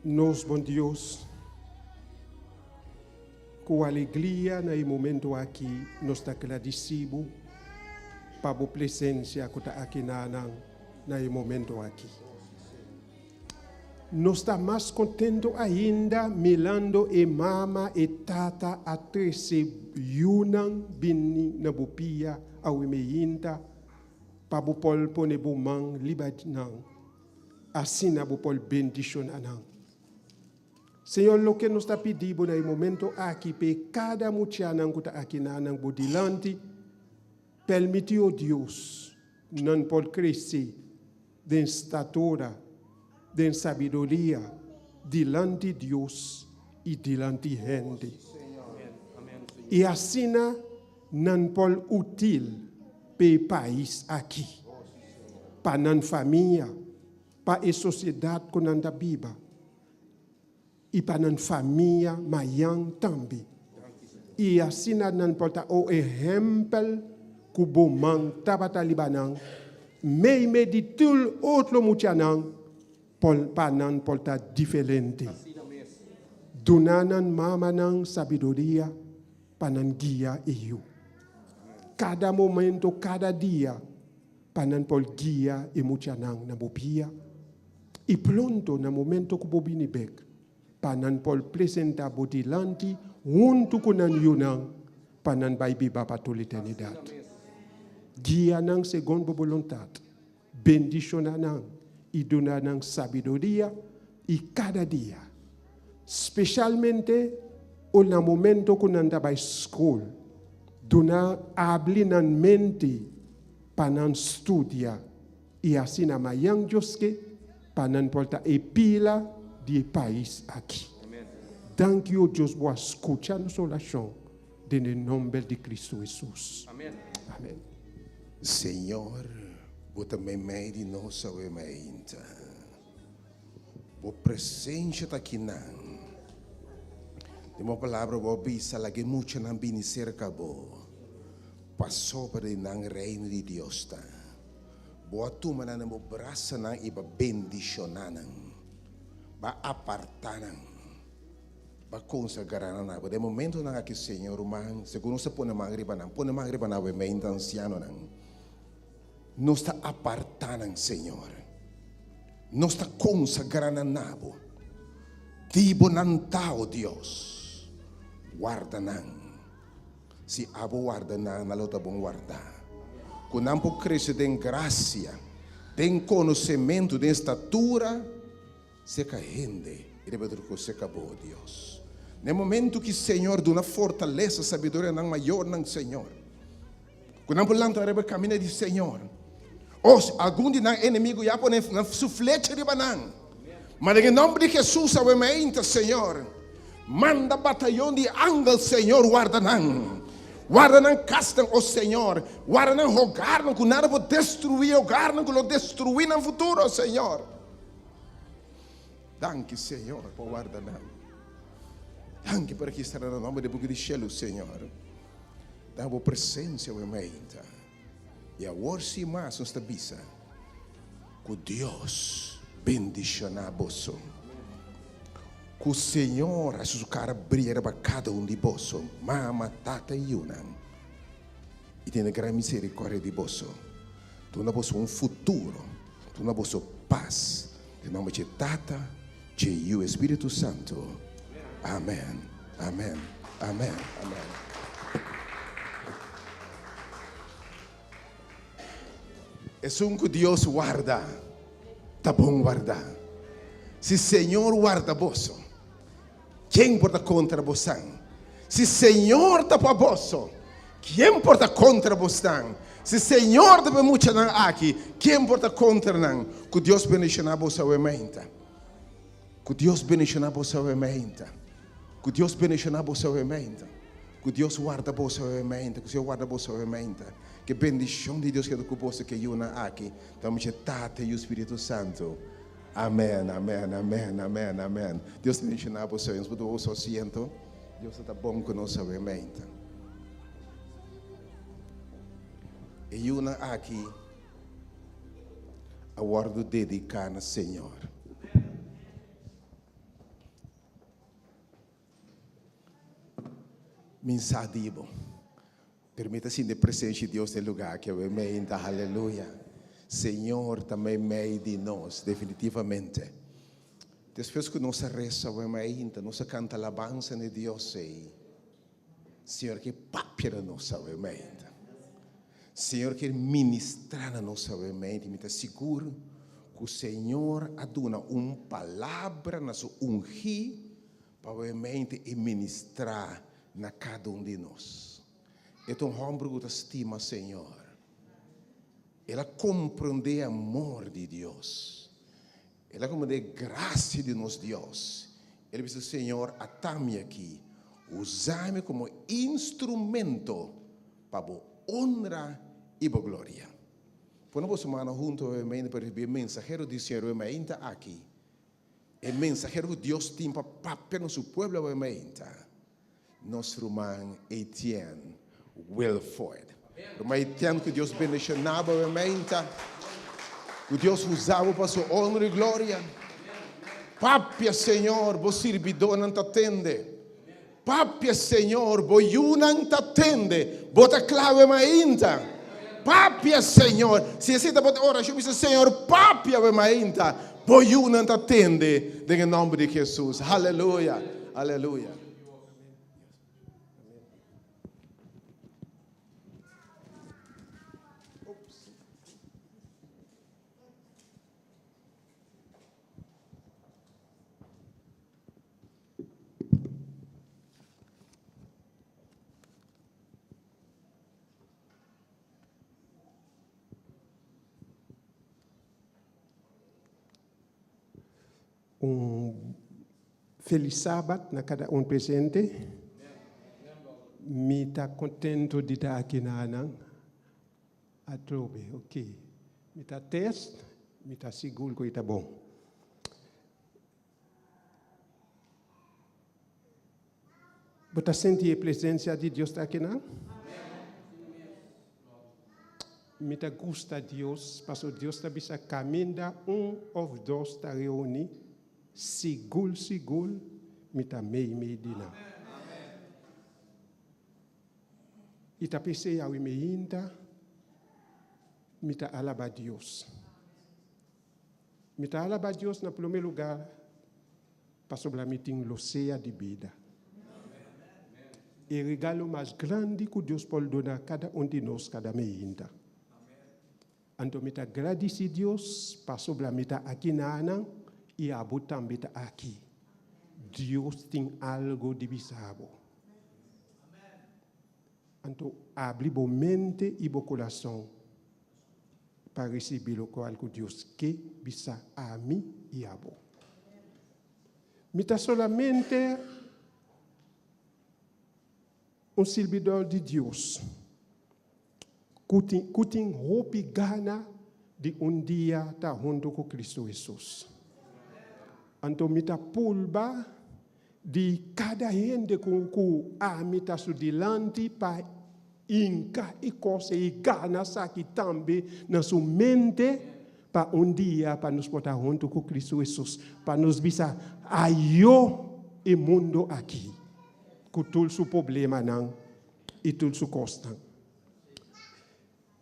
Nos bon Dios, ku alegria na e momento aki nos ta gradisí Bo pa Bo presensia ku ta aki na nan na e momento aki. Nos ta mas contento ainda mirando e mama e tata a trece yunan bini na bo pia awe meinta pa bo por pone bo man riba nan, asina bo por bendiciona nan. Señor, loke nos ta pidi bo na e momento aki p'e cada muchanan cu ta aki na nan bo dilanti, Permiti, o Dios, nan por crece den statura, den sabiduria, dilanti Dios i dilanti hende. I asina nan por util p'e pais aki, pa nan famia, pa e sociedad cu nan ta biba. I pa nan famia mayan tambe. I asina nan por ta o ehempel ku bo man tabata riba nan, meimei di tur otro muchanan, por pa nan por ta diferente. Duna nan mamanan sabiduria pa nan guia e yu. Kada momento, kada dia, pa nan por guia e muchanan na bo pia. I pronto na momento ku bo bini bek, pa nan por presentá bo dilanti huntu ku nan yunan pa nan bai biba pa tur eternidat. Guia nan segun bo boluntat, bendishoná nan i duna nan sabiduria i kada dia, speshalmente ora na momento ku nan ta bai skol, duna abli nan mente pa nan studia. I asina mayan Dios ke pa nan por ta e pila di e pais aki. Danki o Dios bo a skucha nos orashon den e nomber di Cristo Jesus. Amen. Señor, bo ta meimei di nos awe mainta. Bo presencia ta akinan. Den bo palabra bo a bisa, Laga e muchanan bini serka bo, pasobra di nan Reino di Dios ta. Bo a tuma nan den bo brasanan i bo a bendishoná nan. Bo a apartá nan. Bo a konsagrá nan na bo. Den momentonan aki, Señor, ruman, segun nos ta pone man riba nan, pone man riba nan awe-meinta ansianonan. Nos ta apartá nan, Señor. Nos ta konsagrá nan na bo. Di bo nan ta, o Dios. Warda nan. Si abo warda nan, nan lo ta bon wardá. Ku nan por krese den grasia, den konosementu, den statura serka hende i riba tur kos serka Bo, o Dios. Na e momentu ki Señor duna fortalesa, sabiduria na nan mayornan, Señor, ku nan por lanta riba e kaminda di Señor. O, algun di nan enemigu ya pone su flecha riba nan, ma den e nòmber di Hesus awe meinta, Señor, manda batayon di angel, Señor, warda nan. Warda nan kasnan, o Señor, warda nan hogarnan, ku nada por destruí e hogarnan ku lo destruí nan futuro, Señor. Danki, Señor, pa warda nan. Danki pa registrá nan nòmber den buki di shelu, Señor. Da bo presencia awe meinta. I awor sin mas nos ta bisa ku Dios bendishoná boso. Ku Señor hasi su kara bria riba kada un di boso, mama, tata i yunan, i tene gran misericordia di boso. Duna boso un futuro, duna boso pas. Den nomber dje Tata, dje Yu i Spiritu Santu. Amen, amen, amen, amen. Esun ku Dios warda, ta bon wardá. Si Señor warda boso, ken por ta kontra bosan? Si Señor ta pa boso, ken por ta kontra bosnan? Si Señor ta pa e muchanan aki, ken por ta kontra nan? Ku Dios bendishoná boso awe mainta. Ku Dios bendishoná boso awe mainta. Ku Dios bendishoná boso awe mainta. Ku Dios warda boso awe mainta. Ku Señor warda boso awe mainta. Ku e bendishon di Dios keda ku boso ku e yunan aki. Ta mucha Tata, Yu, Spiritu Santu. Amen, amen, amen, amen, amen. Dios ta bendishoná boso. Nos por tuma boso asiento. Dios ta bon ku nos awe mainta. E yunan aki a wòrdu dediká na Señor. Mi sa di bo. Pero mi ta sinti e presencia di Dios den lugar aki awe meinta. Aleluya. Señor ta meimei di nos, definitivamente. Despues ku nos a resa awe meinta, nos a kanta alabansa na e Dios ei. Señor ke papia na nos awe meinta. Señor kier ministra na nos awe meinta. Mi ta sigur ku Señor a duna un palabra na su ungí pa awe meinta e ministra na kada un di nos. E ta un hòmber ku ta stima Señor. El a komprondé amor di Dios. El a komprondé e grasia di nos Dios. El a bisa, Señor, ata mi aki. Usa mi komo instrumento pa bo onra i bo gloria. Pone boso mannan huntu obviamente pa risibi e mensahero di Señor obviamente aki. E mensahero ku Dios tin pa papia na su pueblo awe mainta, nos ruman Etienne Wilford. Ruman Etienne, ku Dios bendishoná bo awe mainta, ku Dios usa bo pa su honra i gloria. Papia, Señor, bo sirbidónan ta tende. Papia Señor, bo yunan ta tende, bo ta kla awe mainta. Papia Señor, si esei ta bo orashon, bisa Señor, papia awe mainta, bo yunan ta tende den e nòmber di Jesus. Aleluya, aleluya. Un felis sabat na kada un presente. Mi ta contento di ta aki na nan atrobe. Ok. Mi ta test, mi ta sigur cu e ta bon. Bo ta sinti e presencia di Dios ta akinan? Mi ta gusta Dios, paso Dios ta bisa caminda un of dos ta reuni, sigur sigur mi ta mei mei di nan. I ta p'esei awe mi hinta, mi ta alaba Dios. Mi ta alabá Dios na promé lugá pasobra mi tin losea di bida. E regalo mas grandi ku Dios por duna kada un di nos kada meinta. Anto mi ta gradisí Dios pasobra mi ta aki nanan i abo tambe ta aki. Dios tin algu di bisa bo. Anto abri bo mente i bo kurason pa risibí lokual ku Dios ke bisa ami i abo. Mi ta solamente un sirbidor di Dios ku tin ku tin hopi gana di un dia ta huntu ku Kristu Hesus. Anto mi ta pulba di kada hende ku ku ami ta su dilanti pa hinka e kos ei gana esaki tambe na su mente pa un dia pa nos por ta huntu ku Kristu Hesus pa nos bisa ayo e mundo aki ku tur su problemanan i tur su kosnan.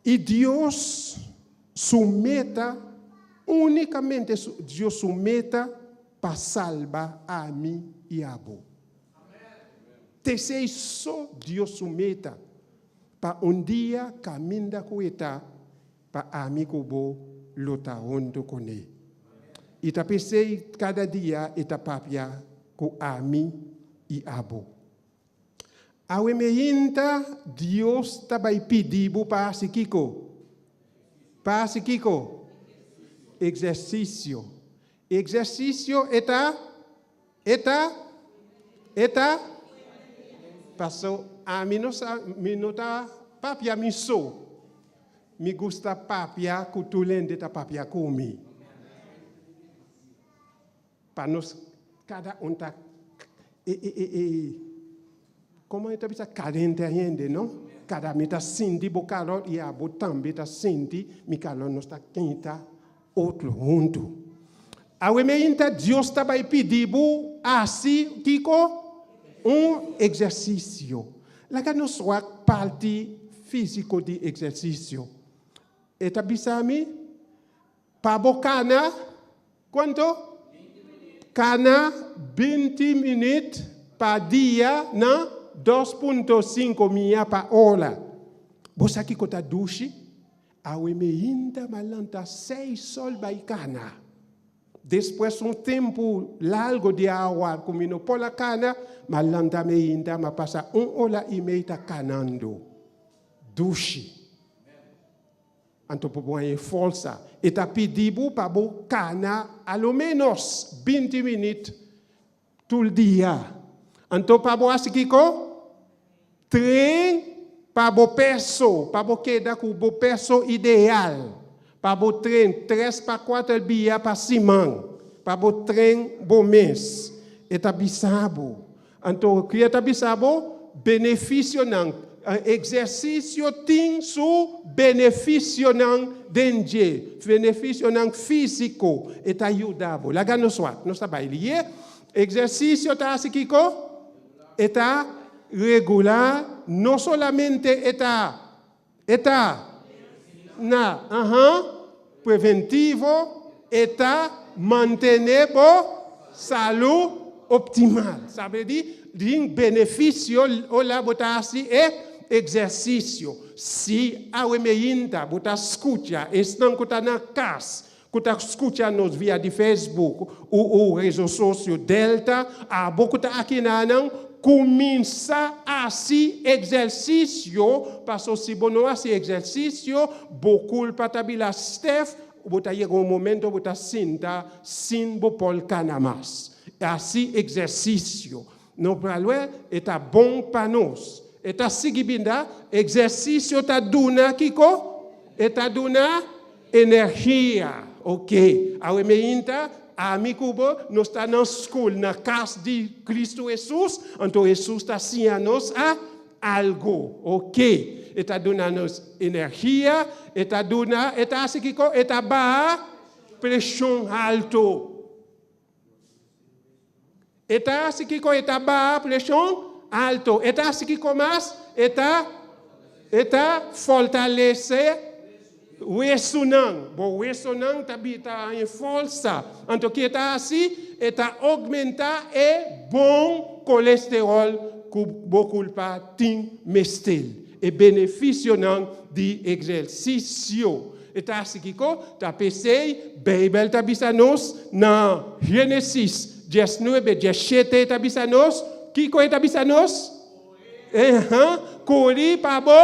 I Dios su meta, únikamente Dios su meta pa salba ami i abo. T'esei so Dios su meta, pa un dia kaminda ku e ta, pa ami ku bo lo ta huntu kuné. I ta p'esei kada dia e ta papia ku ami i abo. Awe meinta Dios ta bai pidi bo pa hasi kiko? Pa hasi kiko? Exercicio. Exercicio e ta? E ta? E ta? Paso ami no sa, mi no ta papia mi so. Mi gusta papia ku tur hende ta papia ku mi. Pa nos kada un ta e e e e komo e ta bisa kalente hende no kada mi ta sinti bo kalor i abo tambe ta sinti mi kalor nos ta kenta otro huntu awe meinta Dios ta bai pidi bo hasi kiko un exersisio laga nos wak parti fisiko di exersisio e ta bisa mi Pa bo kana kuantu? Kana 20 minüt pa dia na 2.5 mia pa ora. Bo sa kiko ta dushi? Awe meinta m'a lanta seis sol bai kana. Despues un tempu largu di awa ku mi no por a kana, m'a lanta meinta m'a pasa un ora i mei ta kanando. Dushi. Anto bo por haña e forsa. E ta pidi bo pa bo kana a lo ménos 20 minüt tur dia. Anto pa bo hasi kiko? Train pa bo peso, pa bo keda ku bo peso ideal. Pa bo train tres pa kuater bia pa siman. Pa bo train bo mes. E ta bisa bo. Anto ki e ta bisa bo? Benefisionan. Eksersisio tin su benefisionan den dje, benefisionan físiko. E ta yuda bo. Laga nos wak. Nos ta bai lié. Eksersisio ta hasi kiko? E ta regulá. No solamente e ta, e ta na, aha, preventivo, e ta mantené bo salú optimal. Sabe di tin benefisio ora bo ta hasi e eksersisio. Si awe meinta bo ta skucha esnan ku ta na kas, ku ta skucha nos via di Facebook u u rezo sosio Delta, abo ku ta aki nanan, kuminsá hasi eksersisio, paso si bo no hasi eksersisio, bo kulpa ta bira stèf, bo ta yega un momento bo ta sinta sin bo por kana mas. Hasi eksersisio. No pralwe e ta bon pa nos. E ta sigui binda, eksersisio ta duna kiko? E ta duna energia. Ok, awe meinta, ami ku bo, nos ta na skol, na kas di Kristu Hesus, anto Hesus ta siña nos a algu. Ok, e ta duna nos energia, e ta duna, e ta hasi kiko? E ta baha preshon haltu. E ta hasi kiko? E ta baha preshon alto. E ta hasi kiko mas? E ta e ta fortalese wesunan. Bo wesunan ta bi ta haña forsa. Anto ki e ta hasi? E ta augmenta e bon kolesterol ku bo kulpa tin mester. E benefisionan di eksersisio. E ta hasi kiko? Ta p'esei Beibel ta bisa nos na Génesis diesnuebe, diesshete e ta bisa nos, kiko e ta bisa nos? Eha, kuri pa bo,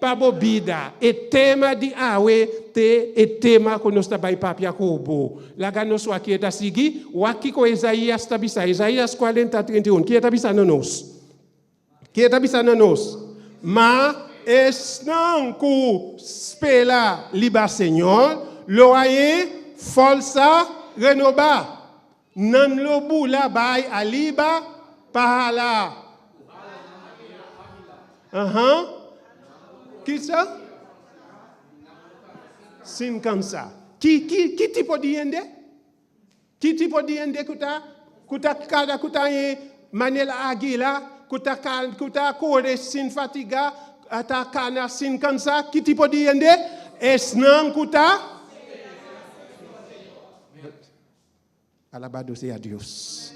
pa bo bida. E tema di awe te e tema ku nos ta bai papia ku bo. Laga nos wak ki e ta sigui, wak kiko Esaías ta bisa, Esaías kuarenta, 31, ki e ta bisa na nos? Ke ta bisa na nos? Ma esnan ku spera riba Señor lo haña forsa renobá. Nan lo bula bai ariba pa hala. Aha. Kisa? Sin kansa. Ki, ki, ki tipo di hende? Ki tipo di hende ku ta ku ta kada ku ta e manera águila ku ta ku ta kore sin fatiga, ta kana sin kansa? Ki tipo di hende? Esnan ku ta Alabado sea Dios.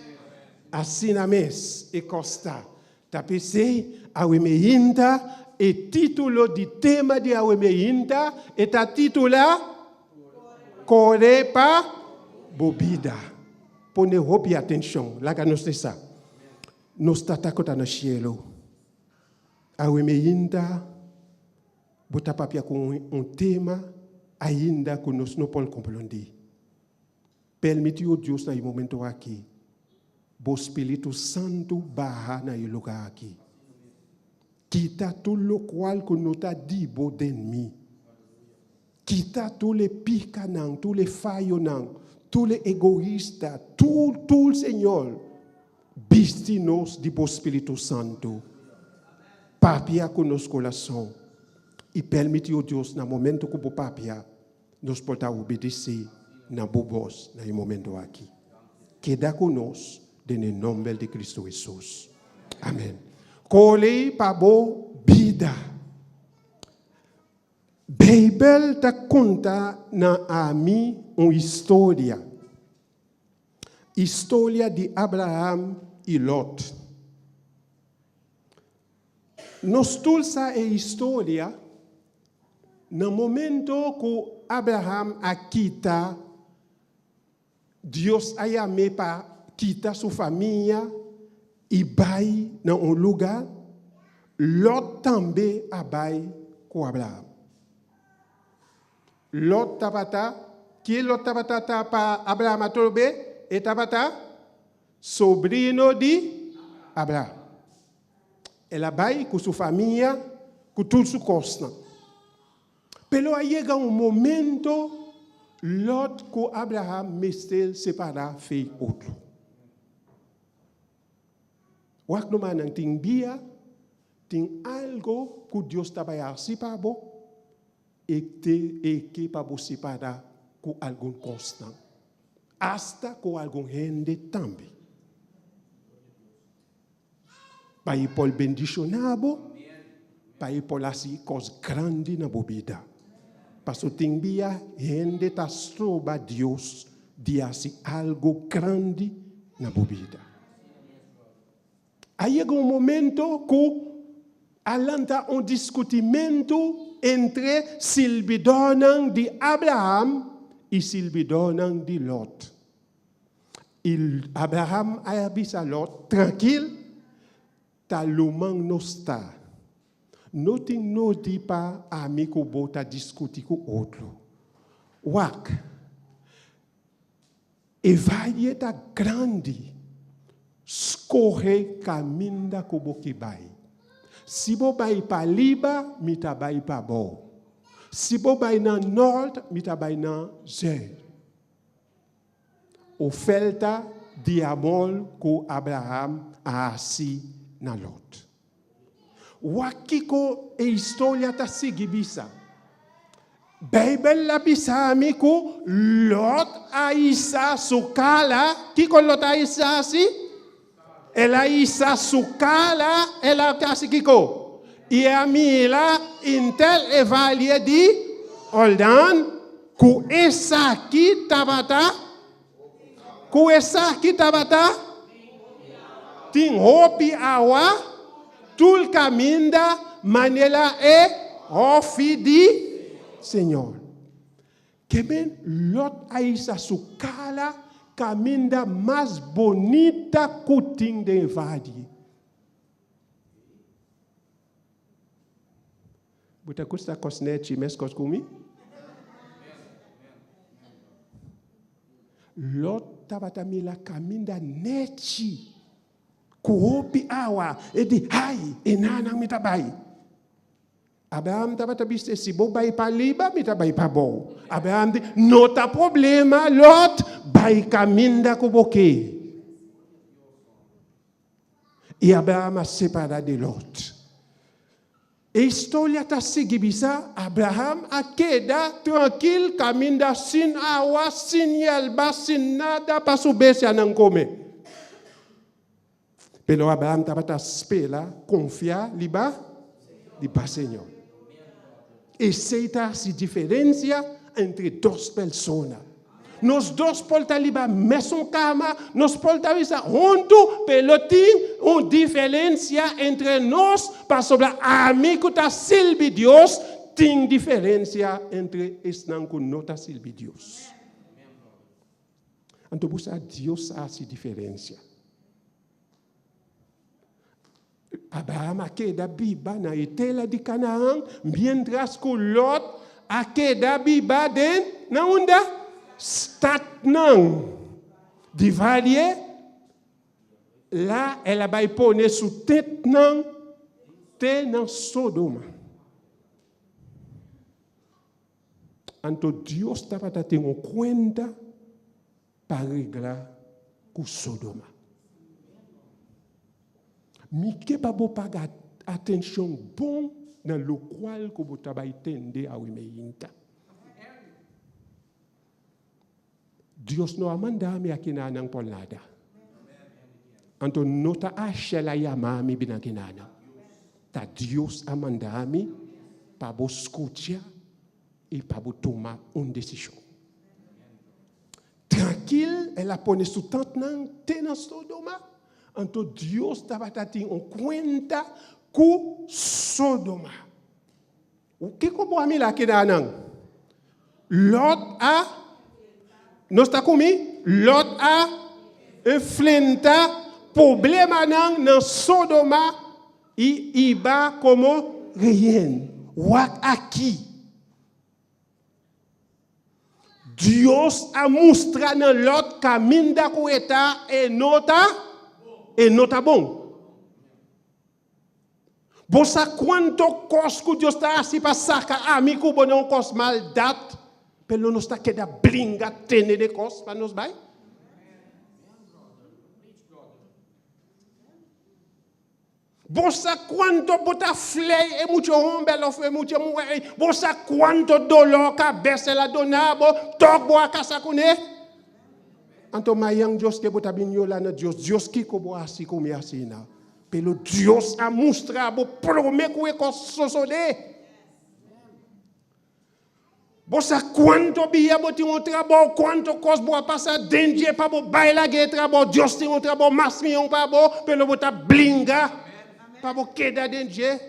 Asina mes e kos ta. Ta p'esei awe meinta e título di tema di awe meinta e ta titulá Kore pa bo bida. Pone hopi atenshon, laga nos lesa. Nos Tata ku ta na shelu, awe meinta bo ta papia ku un tema ainda ku nos no por komprondé. Permití, o Dios, na e momento aki, Bo Spiritu Santu baha na e lugá aki. Kita tur lokual ku no ta di Bo den mi. Kita tur e pikanan, tur e fayonan, tur e egoista, tur, tur, Señor. Bisti nos di Bo Spiritu Santu. Papia ku nos kurason. I permití, o Dios, na momento ku Bo papia, Nos por ta obedesé na bo bos na e momento aki. Keda ku nos den e nomber di Cristo Hesus. Amen. Kore pa bo bida. Beibel ta konta na ami un historia. Historia di Abraham i Lot. Nos tur sa e historia. Na momento ku Abraham a kita, Dios a yam'é pa kita su famia i bai na un lugá, Lòt tambe a bai ku Abraham. Lòt tabata, ken Lòt tabata ta pa Abraham atrobe? E tabata sobrino di Abraham. El a bai ku su famia, ku tur su kosnan. Pero a yega un momento Lòt ku Abraham mester separá fei otro. Wak numa nan tin bia, tin algo ku Dios ta bai hasi pa bo, e te e ke pa bo separá ku algun kosnan, asta ku algun hende tambe. Pa e por bendishoná bo, pa e por hasi kos grandi na bo bida. Paso tin bia hende ta stroba Dios di hasi algo grandi na bo bida. A yega un momento ku a lanta un diskutimentu entre sirbidónan di Abraham i sirbidónan di Lòt. I Abraham a bisa Lot, Trankil, ta luman nos ta. No tin nodi pa ami ku bo ta diskutí ku otro. Wak, e vaye ta grandi. Skohe kaminda ku bo ke bai. Si bo bai pa riba, mi ta bai pa abou. Si bo bai na nòrt, mi ta bai na zùit. Oferta di amor ku Abraham a hasi na Lot. Wak kiko e historia ta sigui bisa. Beibel a bisa mi ku Lot a hisa su kala. Kiko Lot a hisa hasi? El a hisa su kala, el a hasi kiko? I a mira intel e valie di Jordan. Ku esaki tabata? Ku esaki tabata? Tin hopi awa tur kaminda manera e hòfi di Señor. Ke men Lot a hisa su kala kaminda mas bonita ku tin den e valle. Bo ta gusta kos nechi meskos ku mi? Lot tabata mira kaminda nechi ku hopi awa. E di, Hai, e nanan mi ta bai. Abraham tabata bis'é, Si bo bai pa liba, mi ta bai pa bou. Abraham di, No ta problema, Lot, bai kaminda ku bo ke. I Abraham a separá di Lot. E historia ta sigui bisa, Abraham a keda trankil kaminda sin awa, sin yèlba, sin nada pa su bestianan kome. Pero Abraham tabata spera, konfia riba riba Señor. Esei ta hasi diferensia entre dos persona. Nos dos por ta riba mesun kama, nos por ta bisa huntu, pero tin un diferensia entre nos pasobra ami ku ta sirbi Dios tin diferensia entre esnan ku no ta sirbi Dios. Anto bo sa Dios a hasi diferensia. Abraham a keda biba na e tera di Canaan, mientras ku Lot a keda biba den na unda? Statnan di valle. La el a bai pone su tentnan te na Sodoma. Anto Dios tabata tin un kuenta pa regla ku Sodoma. Mi ke pa bo paga atenshon bon na lokual ku bo ta bai tende awe meinta. Dios no a manda mi akinanan por nada. Anto no ta Ashel a yama mi bin akinanan. Ta Dios a manda mi pa bo skucha i pa bo tuma un desishon. Trankil el a pone su tantnan te na Sodoma. Anto Dios tabata tin un kuenta ku Sodoma. Kiko bo a mira keda nan? Lot a, nos ta ku mi? Lot a enfrenta problemanan na Sodoma i iba komo rehen. Wak aki. Dios a mustra na Lot kaminda ku e ta e no ta, e no ta bon. Bo sa cuanto cos cu Dios ta haci pa saca ami cu bo na un cos maldad, pero nos ta keda bringa tene de cos pa nos bay? Bo sa cuanto bo ta flei e mucha homber of e mucha muher ey? Bo sa cuanto dolor cabes el a dona bo tok bo a casa cune? Anto mayan Dios ke bo ta bin yola na Dios, Dios kico bo a haci cu mi asina? Pero Dios a mustra bo prome ku e kos sosodé. Bo sa kuantu bia bo tin un trabou, kuantu kos bo a pasa den dje pa bo bai laga e trabou. Dios tin un trabou mas mihó pa bo, pero bo ta blinga pa bo keda den dje.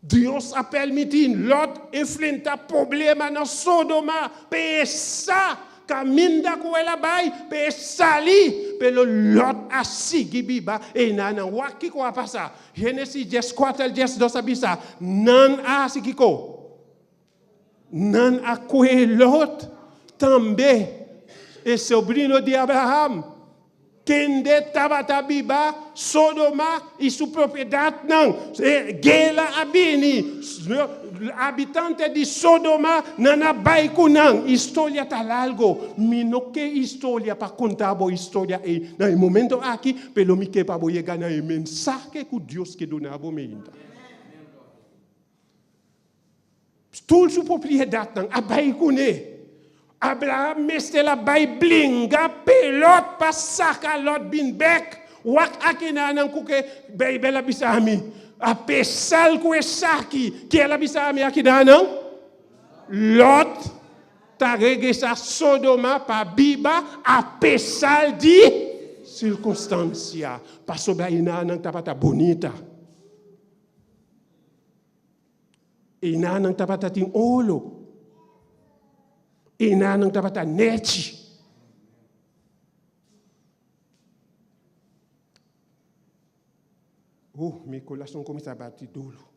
Dios a permití Lòt enfrentá problema na Sodoma pa e sa kaminda ku el a bai pa e sali. Pero Lòt a sigui biba einan. Wak kiko a pasa. Génesis dieskuater 12 a bisa, Nan a hasi kiko? Nan a kohe Lòt tambe, e sobrino di Abraham, kende tabata biba Sodoma i su propiedatnan. E guera a bini, habitante di Sodoma, nan a bai ku nan. Historia ta largo, mi no ke historia pa konta bo historia ei na e momento aki, pero mi ke pa bo yega na e mensahe ku Dios ke duna bo meinta. Tur su propiedadnan a bai kuné. Abraham mester a bai blinga p'e Lot pa saka Lot bin bèk. Wak akinanan ku ke Beibel a bisa mi. A pesar ku esaki, ke el a bisa mi akinanan? Lot ta regresá Sodoma pa biba a pesar di sirkunstansia, pasobra enanan tabata bunita. Einan nan tabata tin olo. I nan tabata nechi. Uh, mi kurason kuminsá bati duru.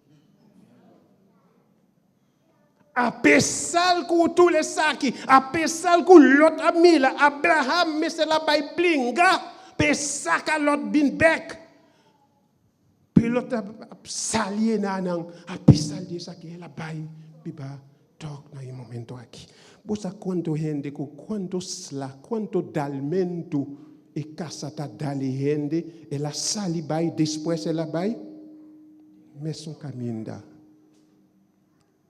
Apesar ku tur esaki, apesar ku Lot a mira, Abraham mester a bai bringa pa e saka Lot bin bèk. Pero Lot a sali e nanan, apesar di esaki el a bai biba tòg na e momento aki. Bo sa kuantu hende ku kuantu sla, kuantu dalmentu e kasa ta dal e hende, el a sali bai, despues el a bai mesun kaminda.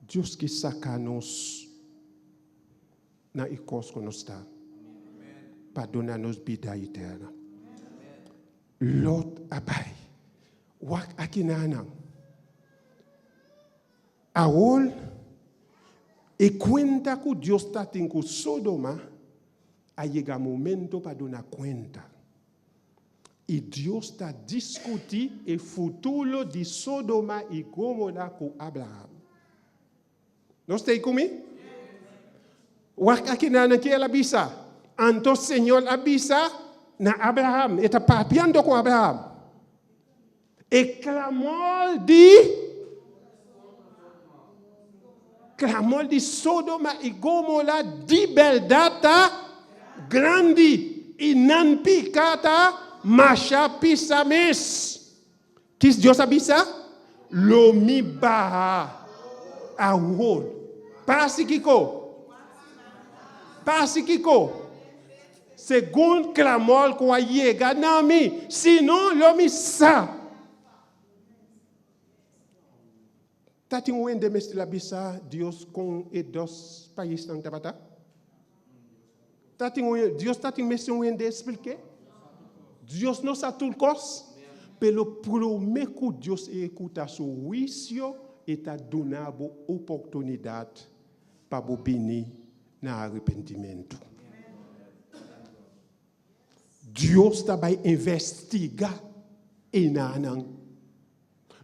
Dios ke saka nos na e kos ku nos ta pa duna nos bida eterna. Lot a bai. Wak aki nanan. Awor e kuenta ku Dios ta tin ku Sodoma a yega momento pa duna kuenta. I Dios ta diskutí e futuro di Sodoma i Gomora ku Abraham. Nos ta ei ku mi? Wak akinan ki el a bisa. Anto Señor a bisa na Abraham, e ta papiando ku Abraham, E klamor di klamor di Sodoma i Gomora di bèrdat ta grandi, i nan piká ta masha pisa mes. Kis Dios a bisa? Lo mi baha awor. Pa hasi kiko? Pa hasi kiko? Segun clamor cu a yega na mi, si no lo mi sa. Ta tin un hende mester a bisa Dios con e dos paisnan tabata? Ta tin un, Dios ta tin mester un hende explique? Dios no sa tur cos, pero prome cu Dios ehecuta su huicio, e ta duna bo oportunidad pa bo bini na arepentimentu. Dios ta bai investigá e nannan.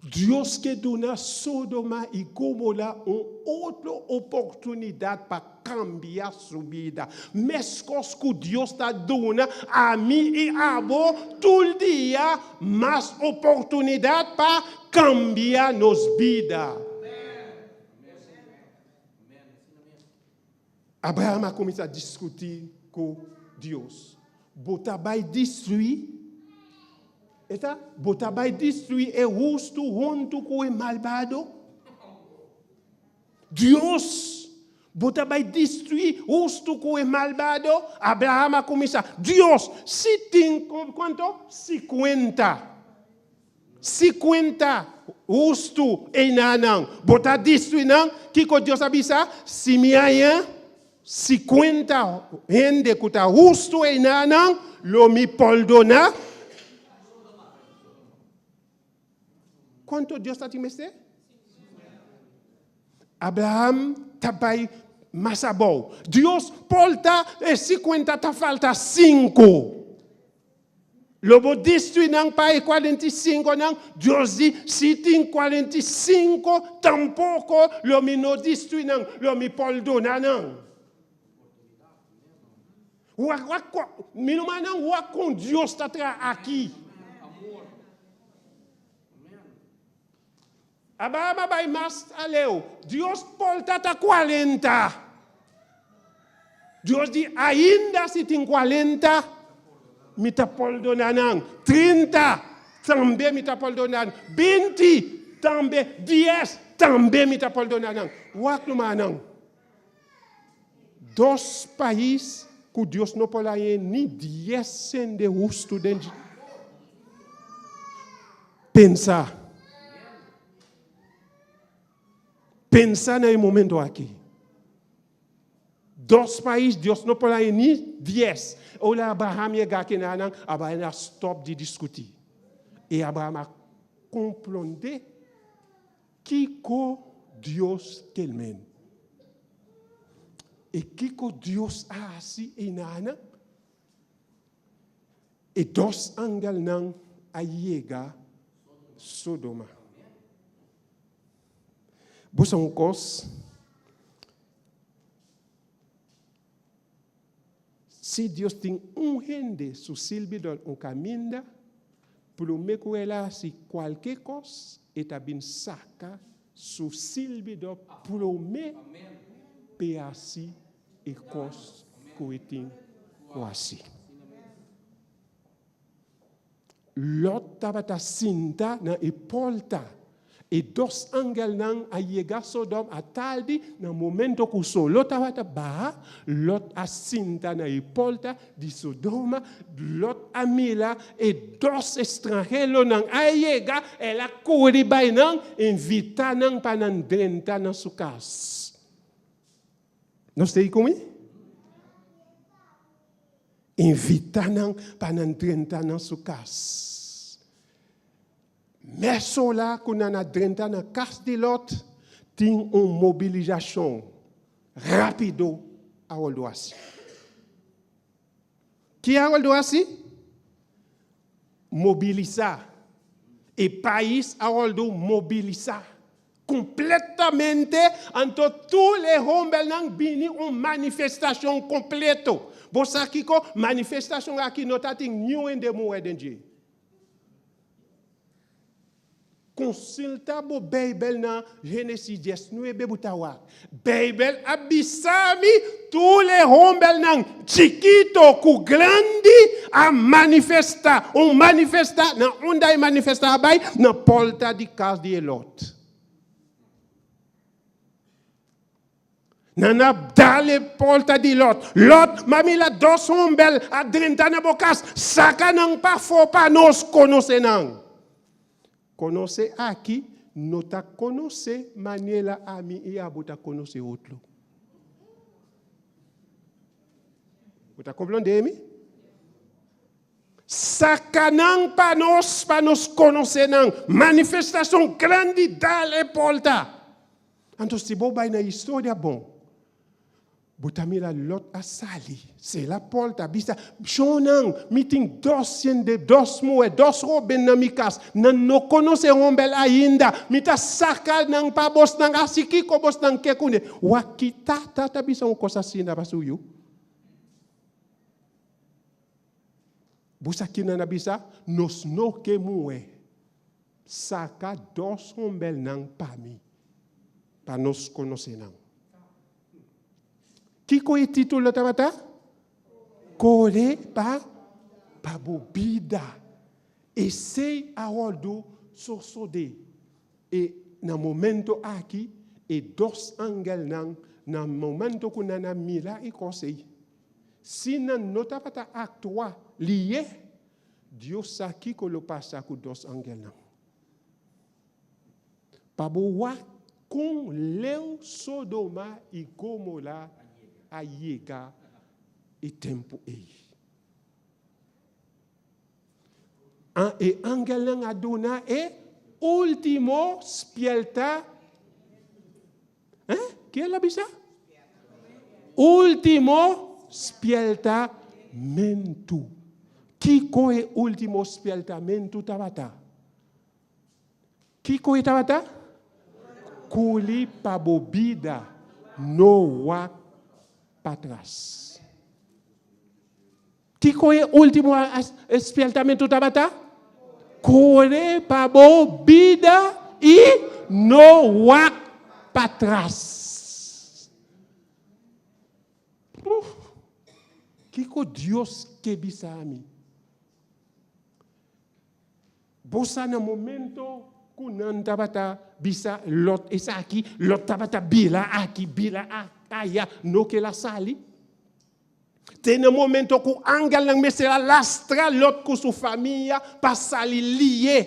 Dios ke duna Sodoma i Gomora un otro oportunidat pa kambia su bida. Meskos ku Dios ta duna ami i abo tur dia mas oportunidat pa kambia nos bida. Abraham a kuminsá diskutí ku Dios. Bo ta bai destruí? E ta, Bo ta bai destruí e hustu huntu ku e malbado? Dios, bo ta bai destruí hustu ku e malbado? Abraham a kuminsá, Dios, si tin kuantu? Sikuenta. 50 hustu einanan, bo ta destrui nan? Kiko Dios a bisa? Si mi haña 50 hende ku ta hustu einanan, lo mi pordoná. Kuantu Dios ta tin mester? Abraham ta bai mas abou. Dios por ta e 50 ta falta sinku. Lo bo destrui nan pa e 45 nan? Dios di, Si tin 45, tampoko lo mi no destrui nan, lo mi pordona nan. Wak, wak, mi rumannan, wak kon Dios ta traha aki. Abraham a bai mas aleu. Dios porta ta 40. Dios di, Ainda si tin 40, mi ta pordona nan. 30, tambe mi ta pordona nan. 20, tambe. 10, tambe mi ta pordona nan. Wak rumannan. Dos pais ku Dios no por haña ni 10 hende hustu den dje. Pensa. Pensa na e momento aki. Dos pais Dios no por haña ni 10. Ora Abraham yega aki na nan, Abraham a stop di diskutí. I Abraham a komprondé kiko Dios kel men. I kiko Dios a hasi einan? E dos angelnan a yega Sodoma. Bo sa un kos? Si Dios tin un hende su sirbidor un kaminda, promé ku el a hasi kualke kos, e ta bin saka su sirbidor promé p'e hasi e kos ku e tin ku hasi. Lòt tabata sinta na e pòrta. E dos angelnan a yega Sodòm atardi, na momento ku solo tabata baha. Lòt a sinta na e pòrta di Sodoma. Lòt a mira e dos estranheronan a yega, el a kore bai nan, invitá nan pa nan drenta na su kas. Nos ta ei ku mi? Invitá nan pa nan drenta na su kas. Mesora ku nan a drenta na kas di Lòt, tin un mobilisashon rápido a wòrdu hasi. Ki a wòrdu hasi? Mobilisá. E pais a wòrdu mobilisá kompletamente, anto tur e hòmbernan bini un manifestashon kompleto. Bo sa kiko? Manifestashon aki no ta tin niun hende muhé den dje. Konsulta bo Beibel na Génesis diesnuebe bo ta wak. Beibel a bisa mi tur e hombernan chikito ku grandi a manifesta, un manifesta, na unda e manifesta a bai? Na porta di kas di e Lot. Nan a dal e porta di Lot. Lot, m'a mira dos homber a drenta na bo cas. Saca nan pafó pa nos conoce nan. Conoce aki no ta conoce manera ami i abo ta conoce otro. Bo ta comprende mi? Saca nan pa nos, pa nos conoce nan. Manifestacion grandi dal e porta. Anto si bo bai na historia bon, bo ta mira Lot a sali, sela porta, bisa, Shonnan, mi tin dos hende, dos muhé, dos hóben na mi kas, nan no konosé hòmber ainda, mi ta saka nan pa bosnan hasi kiko bosnan ke kuné. Wak ki tata ta bisa un kos asina pa su yu? Bo sa kinan a bisa? Nos no ke muhé. Saka dos hombelnan pa mi, pa nos konosé nan. Kiko e título tabata? Kore pa pa bo bida. Esei a wòrdu sosodé. E na momento aki e dos angelnan, na momento ku nan a mira e kos ei, si nan no tabata aktua lié, Dios sa kiko lo pasa ku dos angelnan. Pa bo wak kon leu Sodoma i Gomora a yega e tempu ei. E angelnan a duna e último spièrta. Eh? Ke el a bisa? Último spièrtamentu. Kiko e último spièrtamentu tabata? Kiko e tabata? Kuli pa bo bida, no wak patras. Kiko e último spièrtamentu tabata? Kore pa bo bida i no wak patras. Uf! Kiko Dios ke bisa mi? Bo sa na momento ku nan tabata bisa Lòt esaki, Lòt tabata bira aki, bira aya, no kel a sali. Te na momento ku angelnan mester a lastra Lòt ku su famia pa sali lié,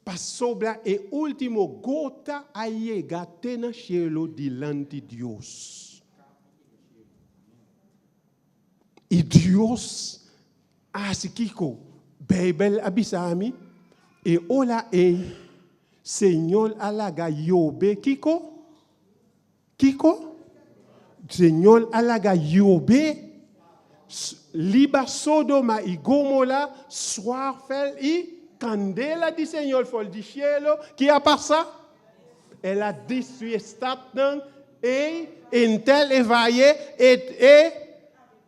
pasobra e último gota a yega te na shelu dilanti Dios. I Dios a hasi kiko? Beibel a bisa mi, E ora ei Señor a laga yobe kiko? Kiko? Señor a laga yobe liba Sodoma i Gomora suafel i kandela di Señor for di shelu. Ki a pasa? El a destruí e statnan ei, henter e vaye, e e.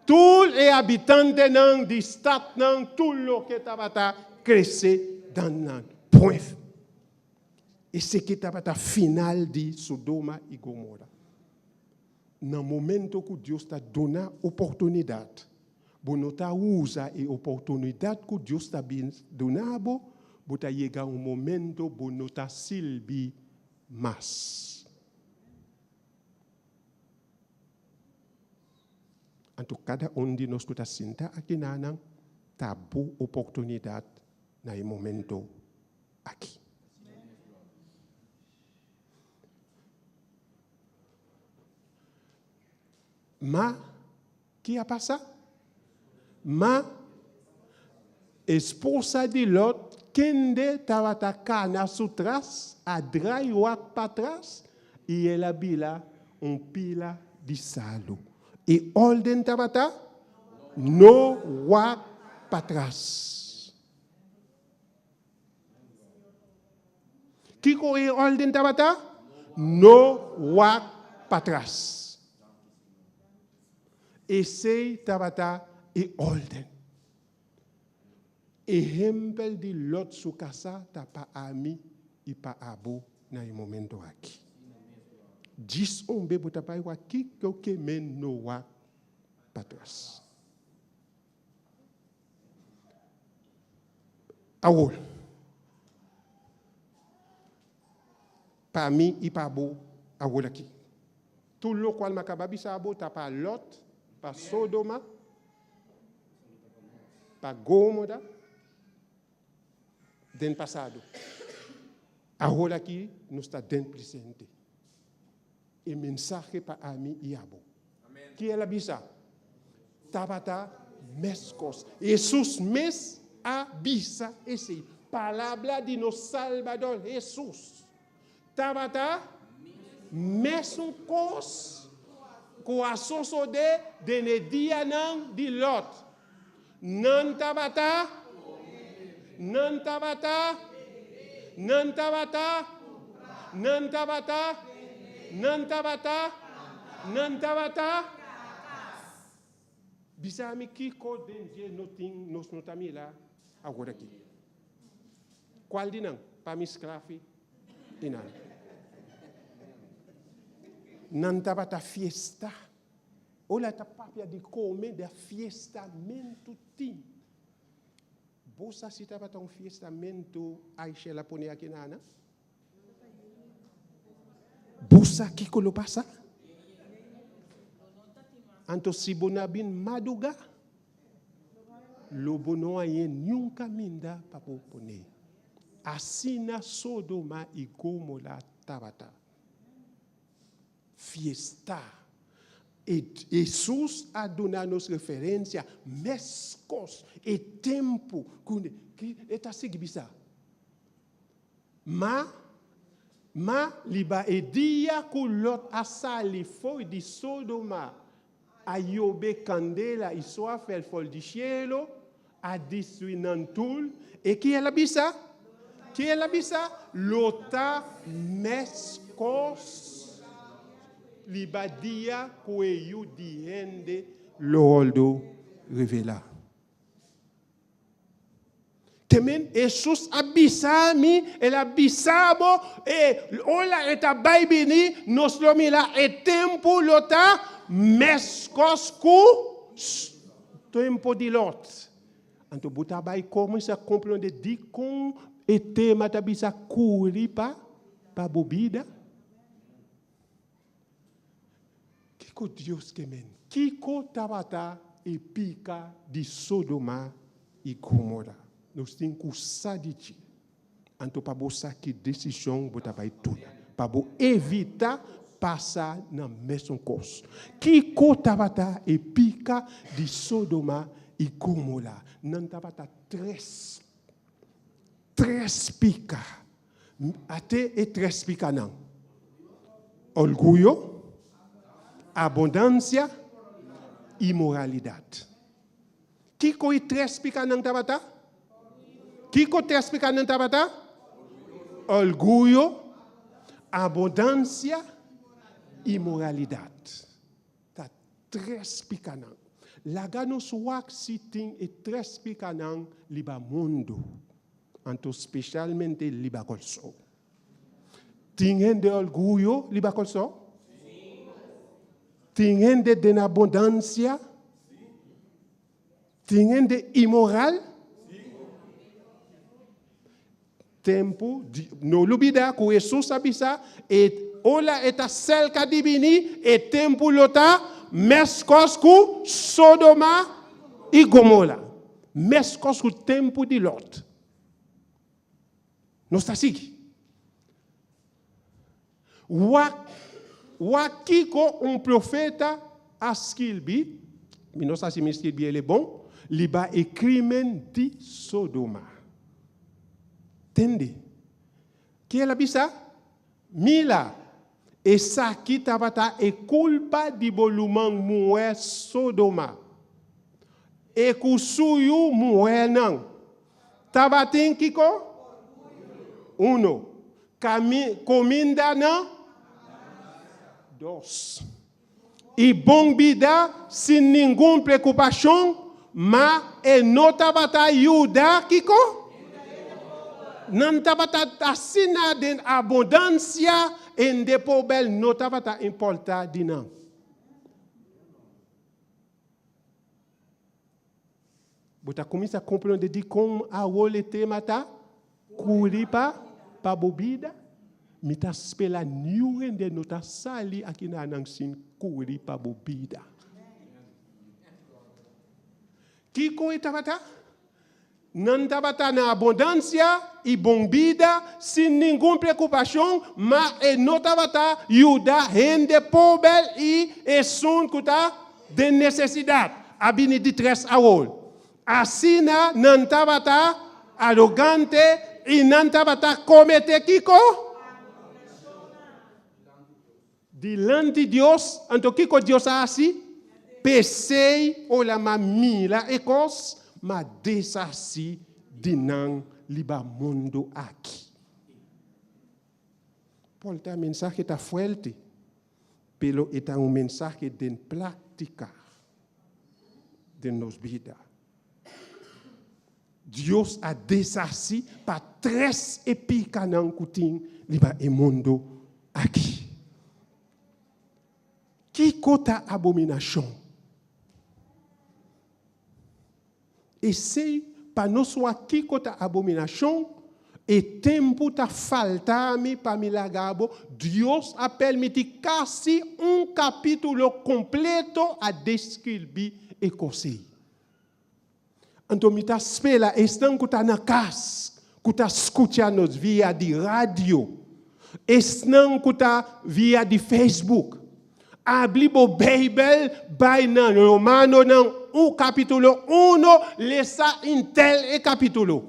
Tur e habitantenan di statnan, tur loke tabata krese den nan. Pùif. Esaki tabata final di Sodoma i Gomora. Na momento ku Dios ta duna oportunidat, bo no ta usa e oportunidat ku Dios ta duna bo, bo ta yega un momento bo no ta sirbi mas. Anto kada un di nos ku ta sinta aki nan ta bo oportunidat na e momento aki. Ma, ki a pasa? Ma, esposa di Lot, kende tabata kana su tras, a drai wak patras, i el a bira un pila di salu. E órden tabata, no wak patras. Kiko e órden tabata? No wak patras. Esei tabata e órden. Ehèmpel di Lot su kasá ta pa ami i pa abo na e momento aki. Djis un be bo ta bai wak kiko ke men no wak patras. Awor, pa mi i pa bo awor aki. Tur lokual mi a kaba bisa bo ta pa Lòt, pa Sodoma, pa Gómora den pasado. Awor aki nos ta den presente. E mensahe pa ami i abo. Ki el a bisa? Tabata meskos. Hesus mes a bisa esei. Palabra di nos Salbador Hesus. Tabata mesun kos ku a sosodé den e dianan di Lòt. Nan tabata, nan tabata, nan tabata, nan tabata, nan tabata, nan tabata. Bisa mi kiko den dje no tin nos no ta mira awor aki. Kual di nan? Pa mi skrafi i nan. Nan tabata fiesta. Ora ta papia di kome di fiestamentu tin. Bo sa si tabata un fiestamentu Aishel a pone aki na Ana? Bo sa kiko lo pasa? Anto si bo no a bin maduga, lo bo no haña niun kaminda pa bo pone. Asina Sodoma i Gomora tabata. Fiesta. E Hesus a duna nos referensia meskos e tempu ku e ta sigui bisa. Ma, ma riba e dia ku Lòt a sali for di Sodoma, a yobe kandela i suafel for di shelu, a destruí nan tur. E ki el a bisa? Ki el a bisa? Lo ta meskos riba dia ku e Yu di hende lo wòrdu revelá. Te men Hesus a bisa mi, el a bisa bo, e ora e ta bai bini, nos lo mira e tempu lo ta meskos ku tempu di Lòt. Anto bo ta bai kuminsá komprondé dikon e tema ta bisa kuri pa pa bo bida. Kiko Dios ke men? Kiko tabata e pika di Sodoma i Gomora? Nos tin ku sa di dje. Anto pa bo sa ki desishon bo ta bai tuma, pa bo evitá pasa na mesun kos. Kiko tabata e pika di Sodoma i Gomora? Nan tabata tres, tres pika. Ate e tres pikanan, orguyo, abundansia i moralidat. Kiko e tres pikanan tabata? Kiko tres pikanan tabata? Orguyo, abundansia i moralidat. Ta tres pikanan. Laga nos wak si tin e tres pikanan liba mundu, anto speshalmente liba Kòrsou. Tin hende orguyo liba Kòrsou? Tin hende den abundansia? Tin hende inmoral? Tempu di, no lubida ku Hesus a bisa, e ora e ta serka di bini, e tempu lo ta meskos ku Sodoma i Gomora, meskos ku tempu di Lòt. Nos ta sigui. Wak, wak kiko un profeta a skirbi, mi no sa si mi skirbi el e bon, liba e krimen di Sodoma. Tende. Ke el a bisa? Mira, esaki tabata e kulpa di bo luman muhé Sodoma. E ku su yu muhénan tabatin kiko? Uno. Kami, kuminda na dos. I bon bida sin ningun preokupashon, ma e no tabata yuda kiko? Nan tabata asina den abundansia, hende pober no tabata importá di nan. Bo ta kuminsá komprondé dikon awor e tema ta Kuri pa pa bo bida? Mi ta spera niun hende no ta sali akinanan sin kuri pa bo bida. Kiko e tabata? Nan tabata na abundansia i bon bida sin ningun preokupashon, ma e no tabata yuda hende pober i esun ku ta den nesesidat. A bini di tres awor. Asina nan tabata arogante i nan tabata komete kiko? Dilanti Dios. Anto kiko Dios a hasi? P'esei ora m'a mira e kos, m'a deshasí di nan riba mundu aki. Por ta mensahe ta fuerte, pero e ta un mensahe den práktika den nos bida. Dios a deshasí pa tres e pikanan ku tin riba e mundu aki. Kiko ta abominashon? Esei pa nos wak kiko ta abominashon, e tempu ta falta mi pa mi laga bo, Dios a permití kasi un kapítulo kompleto a deskribí e kos ei. Anto mi ta spera esnan ku ta na kas, ku ta skucha nos via di radio, esnan ku ta via di Facebook, abri bo Beibel bai na Romanonan un kapítulo uno, lesa intel e kapítulo.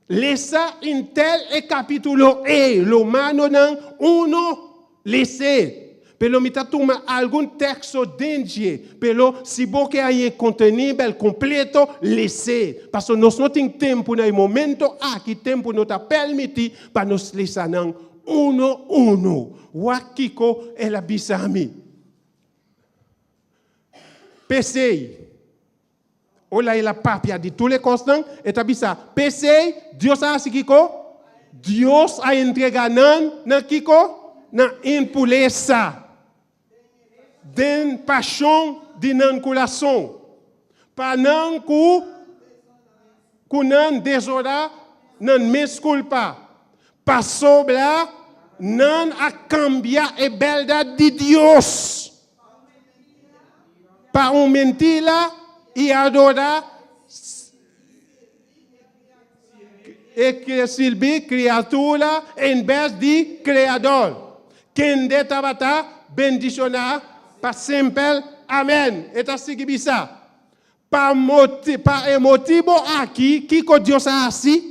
Lesa intel e kapítulo ei, Romanonan uno, les'é. Pero mi ta tuma algun teksto den dje. Pero si bo ke haña e kontenibel kompleto, les'é. Pasobra nos no tin tempu na e momento aki, tempu no ta permití pa nos lesa nan uno uno. Wak kiko el a bisa mi. P'esei. Ora el a papia di tur e kosnan, e ta bisa, P'esei, Dios a hasi kiko? Dios a entregá nan na kiko? Na impuresa den pashon di nan kurason, pa nan ku ku nan desorá nan mes kulpa, pasobra nan a kambia e bèrdat di Dios. Pa un mentira i adora e sirbi kriatura en bes di Kreador, kende tabata bendishoná pa semper. Amèn. E ta sigui bisa, Pa pa e motibu aki, kiko Dios a hasi?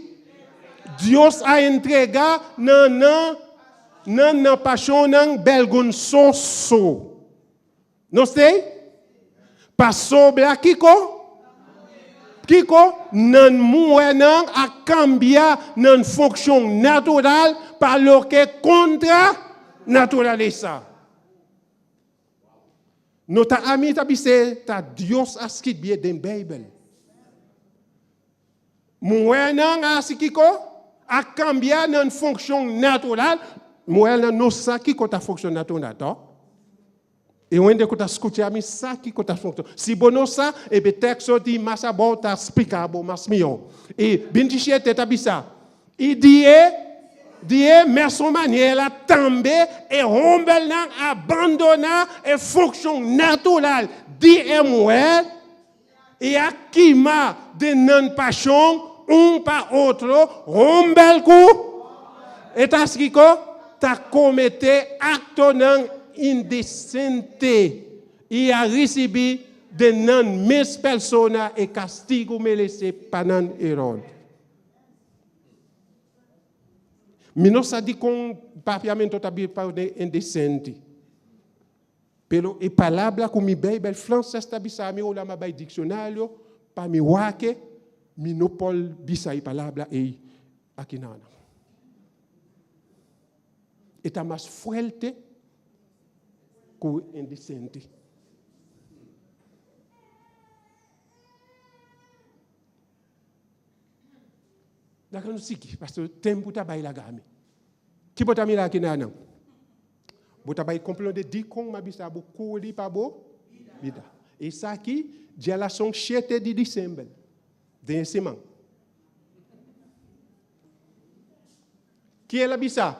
Dios a entregá nan na nan na pashonnan bèrgonsoso. Nos t'ei? Pasobra kiko? Kiko? Nan muhénan a kambia nan funkshon natural pa loke kontra naturalesa. No ta ami ta bis'é, ta Dios a skirbié den Beibel. Muhernan a hasi kiko? A kambia nan funkshon natural. Muhernan no sa kiko ta funkshon natural, tò? E hende ku ta skucha mi sa kiko ta funkshon. Si bo no sa, e be teksto di mas abou ta splika bo mas mihó. E 27 ta bisa, I di e di e mesun manera tambe e hombernan a bandoná e funkshon natural di e muher, I a kima den nan pashon un pa otro, homber ku e ta hasi kiko? Ta kometé aktonan indesente i a risibí den nan mes persona e kastigu meresé pa nan eror. Mi no sa dikon papiamentu ta bira pa indesente. Pero e palabra ku mi Beibel franses ta bisa mi ora mi a bai diksionario pa mi wak e, mi no por bisa e palabra ei akinan. E ta mas fuerte ku indesente. Laga nos sigui, pasobra tempu ta bai laga mi. Ki bo ta mira aki nan? Bo ta bai komprondé dikon m'a bisa bo kuri pa bo bida. Esaki djalason shete di desèmber den e siman. Ki el a bisa?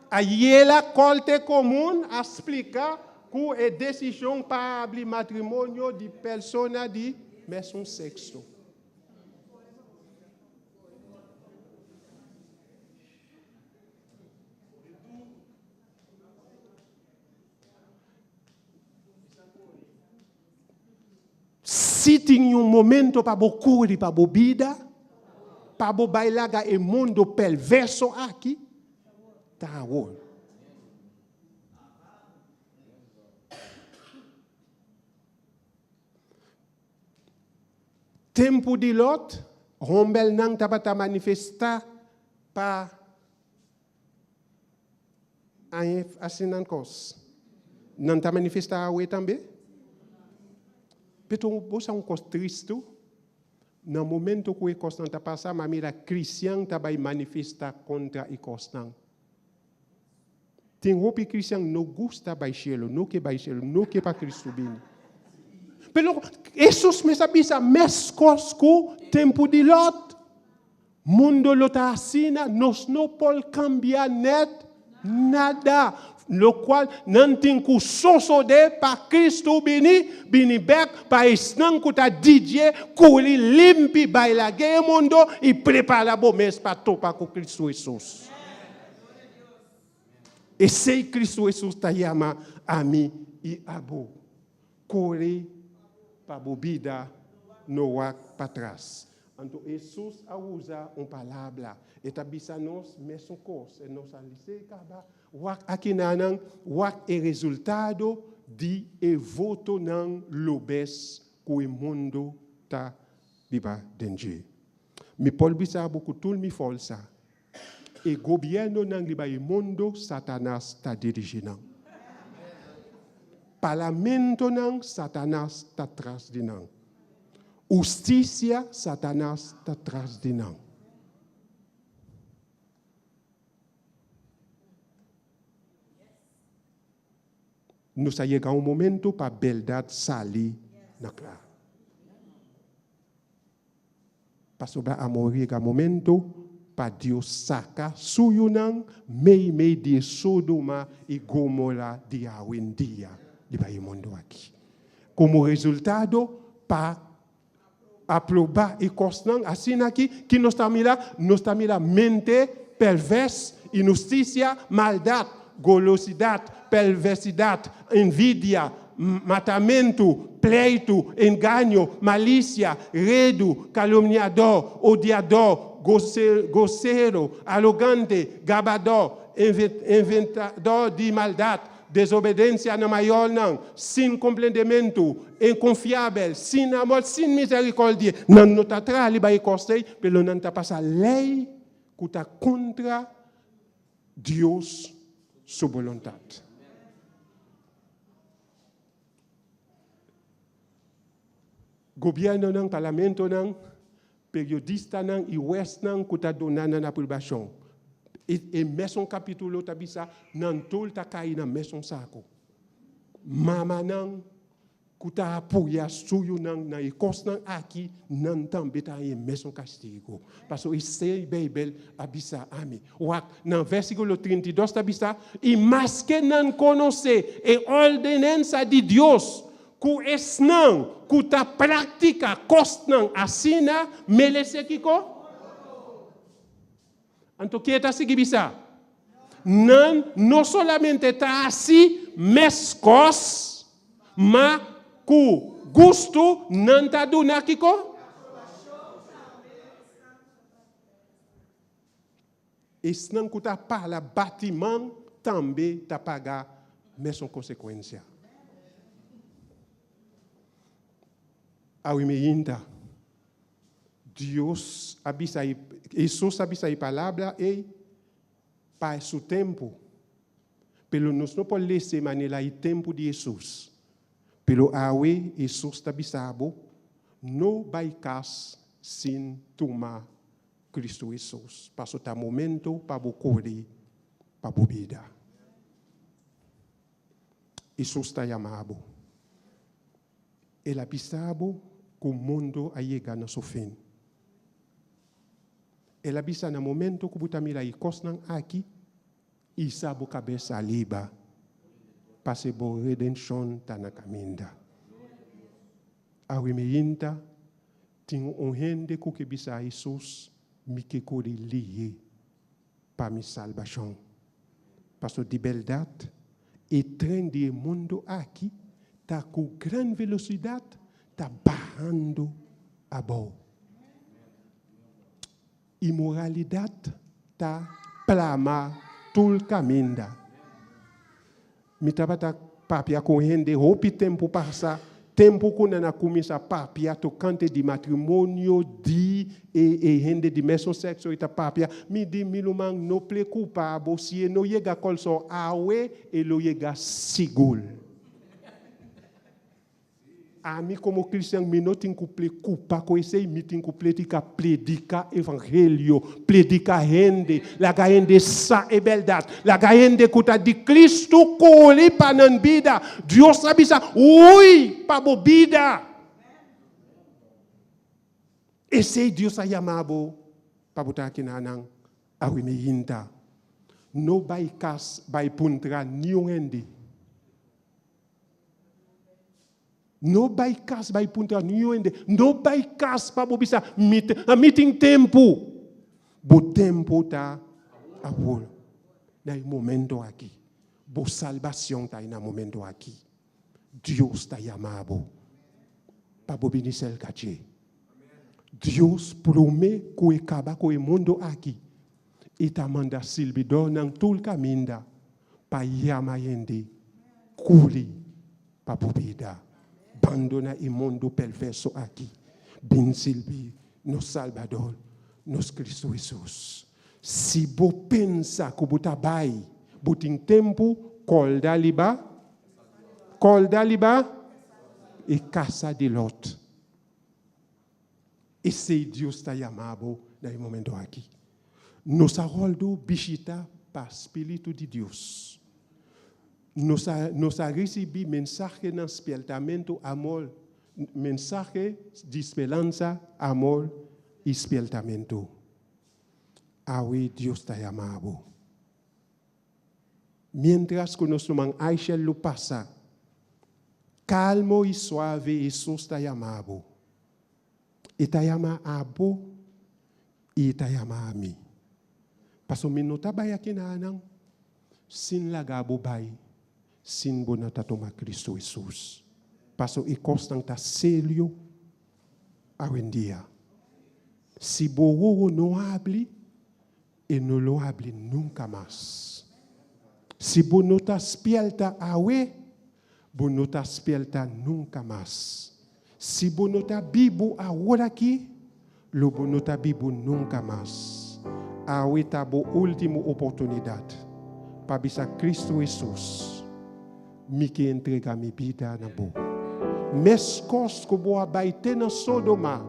Ayera Korte Komun a splika ku e desishon pa abli matrimonio di persona di mesun sekso. Si tin un momento pa bo kuri pa bo bida, pa bo bai laga e mundo perverso aki, ta awor. Tempu di Lot, hombelnan tabata manifestá pa hasi nan kos. Nan ta manifestá awe tambe? Pero bo sa un kos tristu? Na momento ku e kosnan ta pasa, m'a mira kristian ta bai manifestá kontra e kosnan. Tin hopi kristian no gusta bai shelu, no ke bai shelu, no ke pa Kristu bini. Pero Hesus mes a bisa meskos ku tempu di Lòt. Mundo lo ta asina, nos no por kambia nèt nada. Lokual nan tin ku sosodé pa Kristu bini, bini bèk pa esnan ku ta di dje kuri limpi bai lag'é e mundo i prepará bo mes pa topa ku Kristu Hesus. Esei Kristu Hesus ta yama ami i abo. Kore pa bo bida, no wak patras. Anto Hesus a usa un palabra. E ta bisa nos mesun kos. E nos a lis'é kaba. Wak akinanan, wak e resultado di e votonan lobes ku e mundu ta biba den dje. Mi por bisa bo ku tur mi forsa, E gobiernonan riba e mundo Satanas ta dirigi nan. Parlamentonan Satanas ta tras di nan. Husticia Satanas ta tras di nan. Nos a yega un momento pa berdad sali na cla. Pasobra amor yega momento pa Dios saka su yunan meimei di e Sodoma i Gomora di awendia riba e mundu aki. Komo resultado, pa aprobá e kosnan asina aki, ki nos ta mira? Nos ta mira mente pèrvès, inhustisia, maldat, golosidat, pèrvèrsidat, envidia, matamentu, pleitu, engaño, malisia, redu, kalumniadó, odiadó, grosero, arogante, gabadó, inventadó di maldat, desobedensia na mayornan, sin komprendementu, inkonfiabel, sin amor, sin miserikòrdia. Nan no ta traha riba e kos ei, pero nan ta pasa lei ku ta kontra Dios su boluntat. Gobiernonan, parlamentonan, periodistanan y huesnan cu ta duna nan aprobacion. E, e mesun capitulo ta bisa, nan tur ta cay na mesun saco. Mamanan cu ta apoya su yunan na e cosnan aki, nan tambe ta haña e mesun castigo. Paso esey Bijbel a bisa ami. Wak, na versiculo 32 ta bisa, Y maske nan conoce e ordenansa di Dios, Ku esnan ku ta praktiká kosnan asina meresé kiko? Anto ke ta sigui bisa? Nan no solamente ta hasi meskos, ma ku gustu nan ta duna kiko? Esnan ku ta pala bati man tambe ta paga mesun konsekuensia. Awe meinta, Dios a bisa e, Hesus a bisa e palabra ei pa su tempu. Pero nos no por lesa e manera e tempu di Hesus. Pero awe Hesus ta bisa bo, no bai kas sin tuma Cristo Hesus, paso ta momento pa bo kore pa bo bida. Hesus ta yama bo. El a bisa bo ku mundo a yega na su fin. El a bisa na momento ku bo ta mira e kosnan aki, isa bo kabes ariba, pase bo redenshon ta na kaminda. Awe mi yinta Tin un hende ku ke bisa Hesus, Mi ke kore lihe pa mi salbashon. Paso di bèrdat, e tren di e mundu aki ta ku gran velosidat ta bahando abou. Inmoralidat ta plama tur kaminda. Mi tabata papia ku hende hopi tempu pasa, tempu ku nan a kuminsá papia tokante di matrimonio di e e hende di mesun sekso i ta papia. Mi di, Mi ruman, no preokupá bo, si e no yega Kòrsou awe, e lo yega sigur. Ami komo kristian mi no tin ku preokupa ku esei, mi tin ku predika, predika evangelio, predika hende, laga hende sa e bèrdat, laga hende ku ta di Kristu kore pa nan bida. Dios a bisa, Hui pa bo bida! Esei Dios a yama bo pa bo ta aki na nan awe mi hinta. No bai kas bai puntra niun hende. No bai kas bai puntra niun hende. No bai kas pa bo bisa, mi, mi tin tempu. Bo tempu ta awor, na e momento aki. Bo salbacion ta na momento aki. Dios ta yama bo pa bo bini serka dje. Dios prome ku e kaba ku e mundo aki, e ta manda sirbidornan tur kaminda pa yama hende kuri pa bo bida. Bandona e mundu perverso aki, bin sirbi nos Salbador, nos Cristo Hesus. Si bo pensa ku bo ta bai, bo tin tempu, kòrda riba, kòrda riba e kasa di Lòt. Esei Dios ta yama bo na e momento aki. Nos a wòrdu bishita pa Spiritu di Dios. Nos a nos a risibí mensahenan spièrtamentu, amor, mensahe di speransa, amor i spièrtamentu. Awe Dios ta yama bo. Miéntras ku nos ruman Aishel lo pasa, kalmo i suave Hesus ta yama bo. E ta yama abo i e ta yama ami. Pasobra mi no ta bai akinanan sin laga bo bai sin bo no ta tuma Kristu Hesus. Pasobra e kosnan ta serio awendia. Si bo wowo no habri, E no lo habli nunca mas. Si bo no ta spielta awe, bo no ta spielta nunca mas. Si bo no ta bibu awor aki, lo bo no ta bibu nunca mas. Awe ta bo ultimo oportunidad pa bisa Cristo Jesus, Mi ke entrega mi bida na bo. Meskos ku bo a bai te na Sodoma,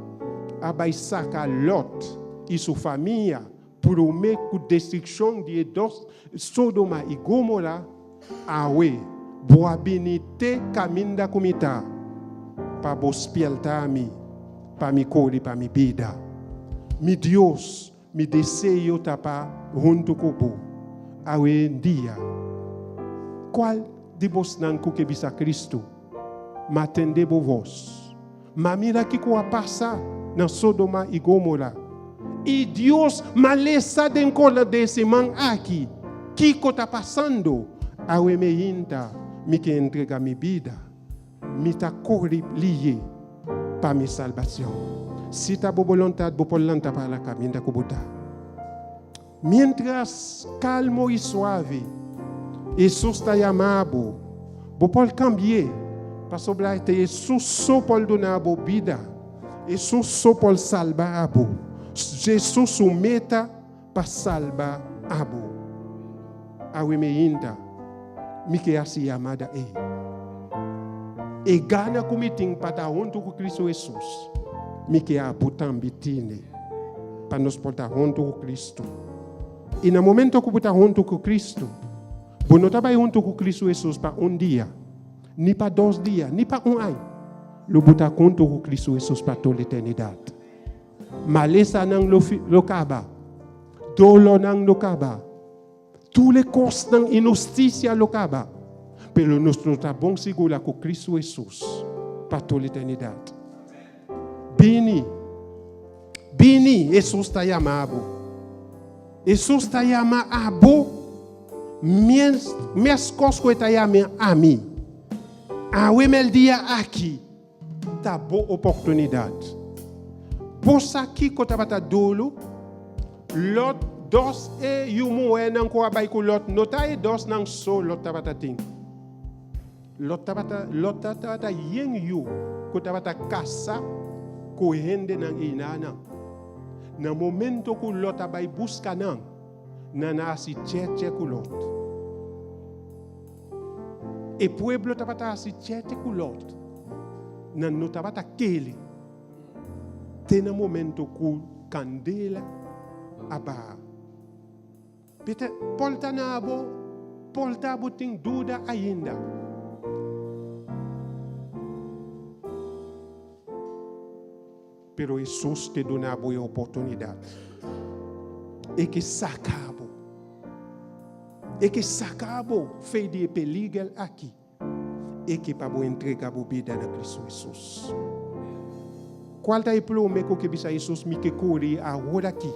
a bai saka Lòt i su famia promé ku destrukshon di e dos Sodoma i Gomora, awe bo a bini te kaminda ku mi ta, pa bo spièrta mi, pa mi kore pa mi bida. Mi Dios, Mi deseo ta pa huntu ku bo awendia. Kual di bosnan ku ke bisa Kristu, Ma tende bo vos? Ma mira kiko a pasa na Sodoma i Gomora. I Dios malesa den kola de e siman aki. Kiko ta pasando? Awe meinta mi ke entrega mi bida. Mi ta kore liye pa mi salbacion. Si ta bo boluntad, bo por lanta pa la caminda cu bo ta. Mientras calmo y suave, Hesus ta yama bo. Bo por cambi'é, pasobra ta Hesus so por duna bo bida. Hesus so por salba abo. Jesus su meta pa salba abo. Awe meinta mi ke hasi yamada ei. E gana ku mi tin pa ta huntu ku Kristu Hesus, mi ke abo tambe tene pa nos por ta huntu ku Kristu. I na momento ku bo ta huntu ku Kristu, bo no ta bai huntu ku Kristu Hesus pa un dia, ni pa dos dia, ni pa un aña. Lo bo ta huntu ku Kristu Hesus pa tur eternidat. Malesanan lo lo kaba. Dolornan lo kaba. Tur e kosnan inhustisia lo kaba. Pero nos lo ta bon sigura ku Kristu Hesus pa tur eternidat. Bini. Bini, Hesus ta yama bo. Hesus ta yama abo meskos ku e ta yama ami. Awe mèldia aki. Ta bo oportunidat. Bo sa kiko tabata dolo? Lòt, dos e yu muhénan ku a bai ku Lòt no ta e dosnan so Lòt tabata tin. Lòt tabata Lòt tabata yen yu ku tabata kasa ku hendenan einanan. Na momento ku Lòt a bai buska nan, nan a hasi chèchè ku Lòt. E pueblo tabata hasi chete ku Lot. Nan no tabata kere te na momento ku kandela a baha. Peter, por ta na bo, por ta bo tin duda ainda. Pero Hesus te duna bo e oportunidat. E ke saka bo. E ke saka bo fe di e peliger aki. E ke pa bo entrega bo bida na Kristu Hesus. Kual ta e prome ku ke bisa Hesus mi ke kore awor aki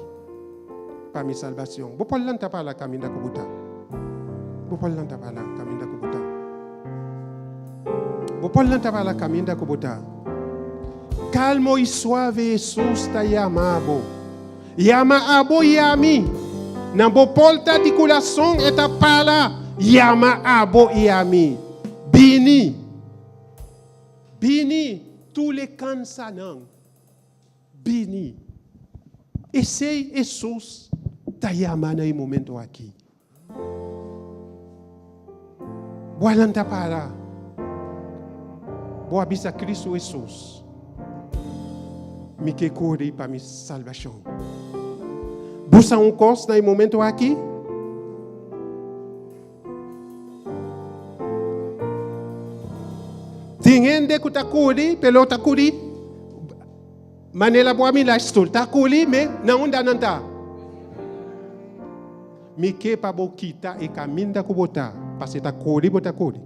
pa mi salbacion? Bo por lanta pa la kaminda ku bo ta. Bo por lanta pa la kaminda ku bo ta. Bo por lanta pa la kaminda ku bo ta. Kalmo i suave Hesus ta yama bo. Yama abo i ami. Na bo porta di kurason e ta para yama abo i ami. Bini. Bini tur e kansanan. Bini. Esei Hesus ta yama na e momento aki. Bo a lanta para. Bo a bisa Kristu Hesus, Mi ke kore pa mi salbashon. Bo sa un kos na e momento aki? Tin hende ku ta kuri, pero ta kuri manera bo a mira stoel. Ta kuri, me na unda nan ta? Mi ke pa bo kita e kaminda ku bo ta, pasobra ta kuri bo ta kuri.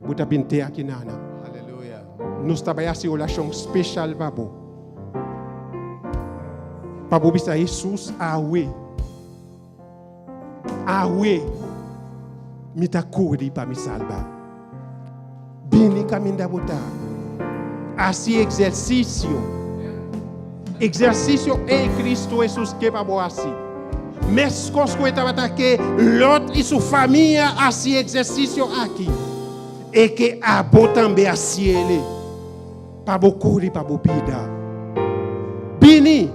Bo ta bin te aki nana. Aleluya. Nos ta bai hasi orashon speshal pa bo. Pa bo bisa Hesus awe. Awe mi ta kuri pa mi salba. Bini kaminda bo ta. Hasi eksersisio. Eksersisio ei Kristu Hesus ke pa bo hasi. Meskos ku e tabata ke Lòt i su famia hasi eksersisio aki, e ke abo tambe hasiele pa bo kuri pa bo bida. Bini!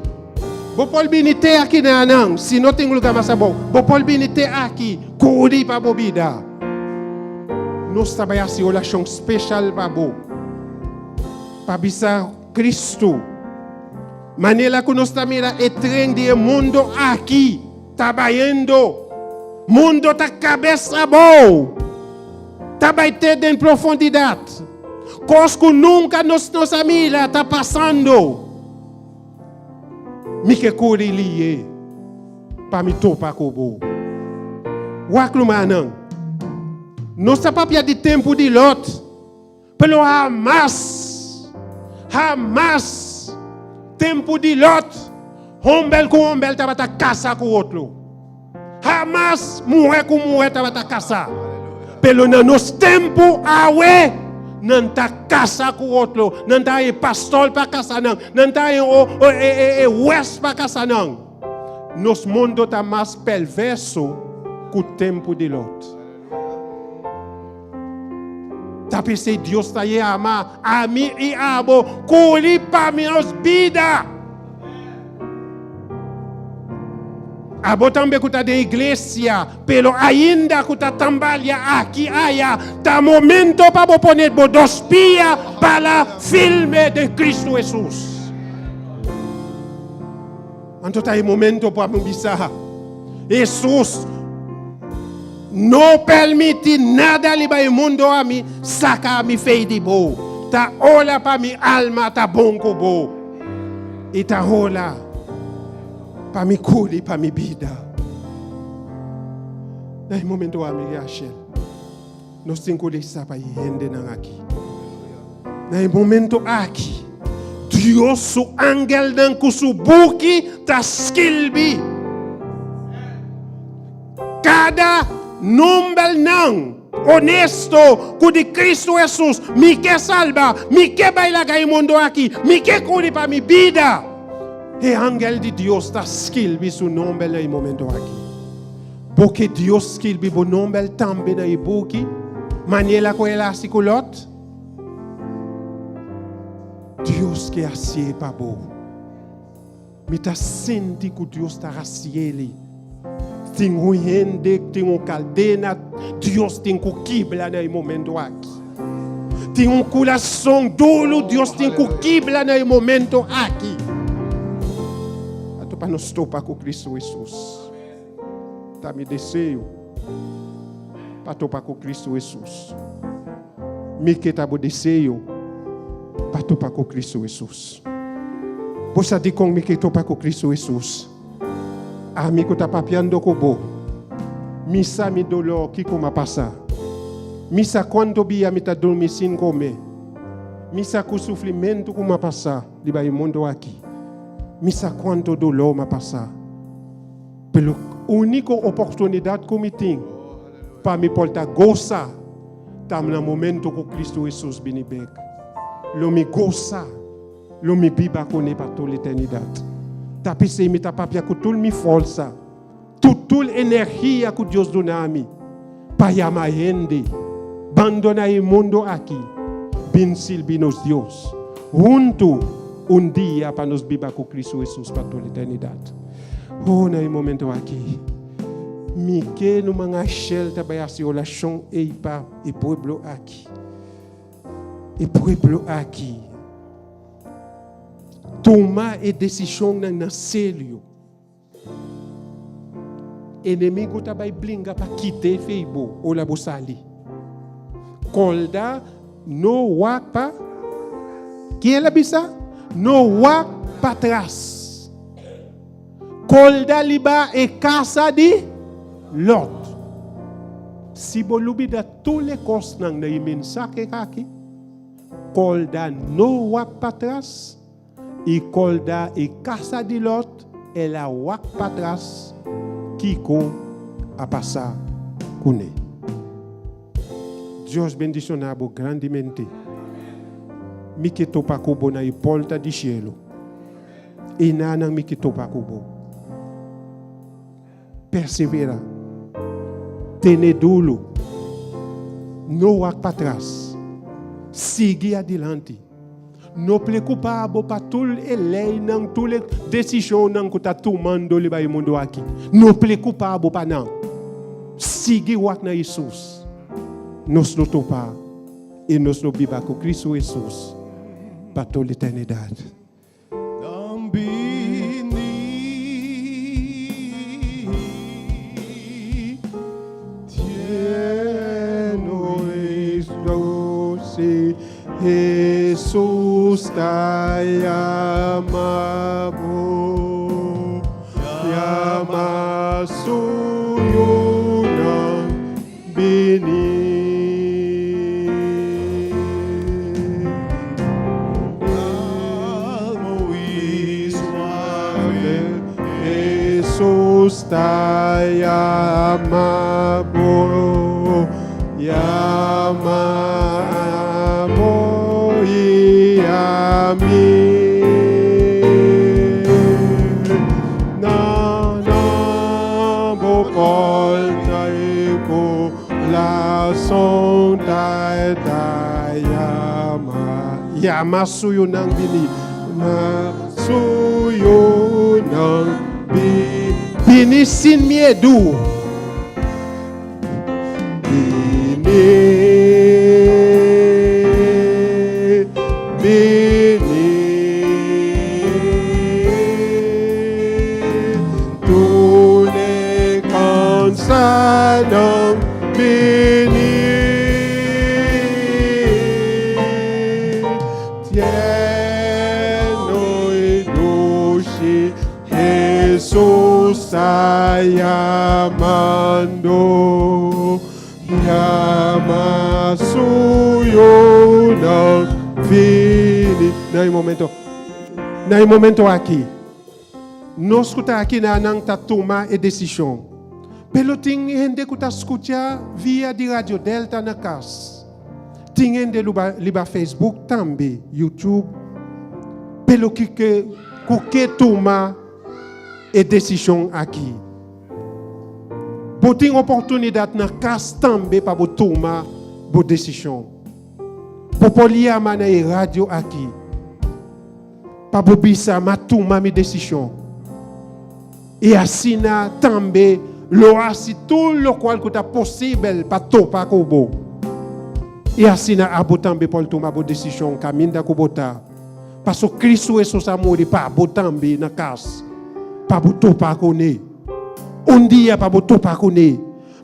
Bo por bini te aki na nan, si no tin luga mas abou. Bo por bini te aki, kuri pa bo bida. Nos ta bai hasi orashon speshal pa bo. Pa bisa Cristo, manera ku nos ta mira e tren di e mundo aki ta bayendo. Mundo ta kabes abou. Ta bai te den profundidat. Kos ku nunka nos nos a mira ta pasando. Mi ke kore liye pa mi topa ku bo. Wak rumannan, nos ta papia di tempu di Lot. Pero hamas, hamas, tempu di Lot, homber ku homber tabata kasa ku otro. Hamas muhé ku muhé tabata kasa. Pero na nos tempu awe, nan ta kasa ku otro. Nan ta haña pastor pa kasa nan. Nan ta haña e hues pa kasa nan. Nos mundo ta mas perverso ku tempu di Lot. Ta p'esei Dios ta yama ami i abo kuri pa nos bida. Abo tambe ku ta den iglesia, pero ainda ku ta tambalia aki aya, ta momento pa bo pone bo dos pia para firme den Cristo Jesus. Anto ta e momento pa bo bisa, Hesus, no permiti nada riba e mundo ami saka mi fe di bo. Ta ora pa mi alma ta bon ku bo. I ta ora pa mi kuri pa mi bida. Na e momento ami, Rachel, nos tin ku resa pa e hendenan aki. Na e momento aki, Dios su angelnan ku su buki ta skirbi kada nombernan honesto ku di Cristo Jesus, Mi ke salba, mi ke bai laga e mundo aki, mi ke kuri pa mi bida. E angel di Dios ta skirbi su nomber na e momento aki. Bo ke Dios skirbi bo nomber tambe na e buki, manera ku el a hasi ku Lot? Dios ke hasié pa bo. Mi ta sinti ku Dios ta hasié li. Tin un hende, tin un kaldena, Dios tin ku kibra na e momento aki. Tin un kurason duru, Dios tin ku kibra na e momento aki. Anto pa nos topa ku Cristo Hesus. Ta mi deseo pa topa ku Cristo Hesus. Mi ke ta bo deseo pa topa ku Cristo Hesus? Bo sa dikon mi ke topa ku Cristo Hesus? Ami ku ta papiando ku bo, mi sa mi dolor kiko m'a pasa. Mi sa kuantu bia mi ta durmi sin kome. Mi sa ku sufrimentu ku m'a pasa riba e mundu aki. Mi sa kuantu dolor m'a pasa. Pero úniko oportunidat ku mi tin pa mi por ta gosa ta na momento ku Kristu Hesus bini bek. Lo mi gosa, lo mi biba kuné pa tur eternidat. Ta p'esei mi ta papia ku tur mi forsa, ku tur energia ku Dios duna mi, pa yama hende bandoná e mundu aki, bin sirbi nos Dios huntu un dia pa nos biba ku Kristu Hesus pa tur eternidat. Oh, na e momento aki, mi ke no man Ashel ta bai hasi orashon ei pa e pueblo aki. E pueblo aki tuma e desishonnan na serio. Enemigo ta bai blinga pa kite fe bo ora bo sali. Kolda no wak pa Ken el a bisa? No wak pa tras. Kolda liba e kasa di Lot. Si bo lubida tur e kosnan na e mensahe aki, kolda no wak pa tras i kolda e kasa di Lot, el a wak pa tras kiko a pasa kuné. Dios bendiciona bo grandemente. Mi ke topa ku bo na e porta di cielo. Enanan mi ke topa ku bo. Persevera. Tene duru. No wak patras. Sigui adilanti. No preocupa bo pa tur e leynan, tur e decisionnan cu ta tumando riba e mundo aki. No preocupa bo pa nan. Sigui wak na Hesus. Nos lo topa y nos lo biba cu Cristo Hesus. Pa tur eternidat. Nan bini Tierno y dulce Jesús ta yama bo, yama su yunan bini. Calmo y suave. Jesús ta yama bo, yama abo y ami. Na na bo porta e kurason ta ta yama, yama su yunan bini, ma su yunan bi, bini sin miedu. Bini, bini, tur e kansánan bini. Tierno y dushi Jesús ta yamando, yama su yunan bini. Na e momento, na e momento aki, nos ku ta aki na nan ta tuma e desishon. Pero tin hende ku ta skucha via di Radio Delta na kas. Tin hende luba riba Facebook tambe, YouTube. Pero ki ke ku ke tuma e desishon aki? Bo tin oportunidat na kas tambe pa bo tuma bo desishon. Bo por yama na e radio aki pa bo bisa m'a tuma mi desishon. I asina tambe lo hasi tur lokual ku ta posibel pa topa ku bo. I asina abo tambe por tuma bo desishon kaminda ku bo ta. Paso Kristu Hesus a muri pa bo tambe na kas, pa bo topa kuné. Un dia pa bo topa kuné.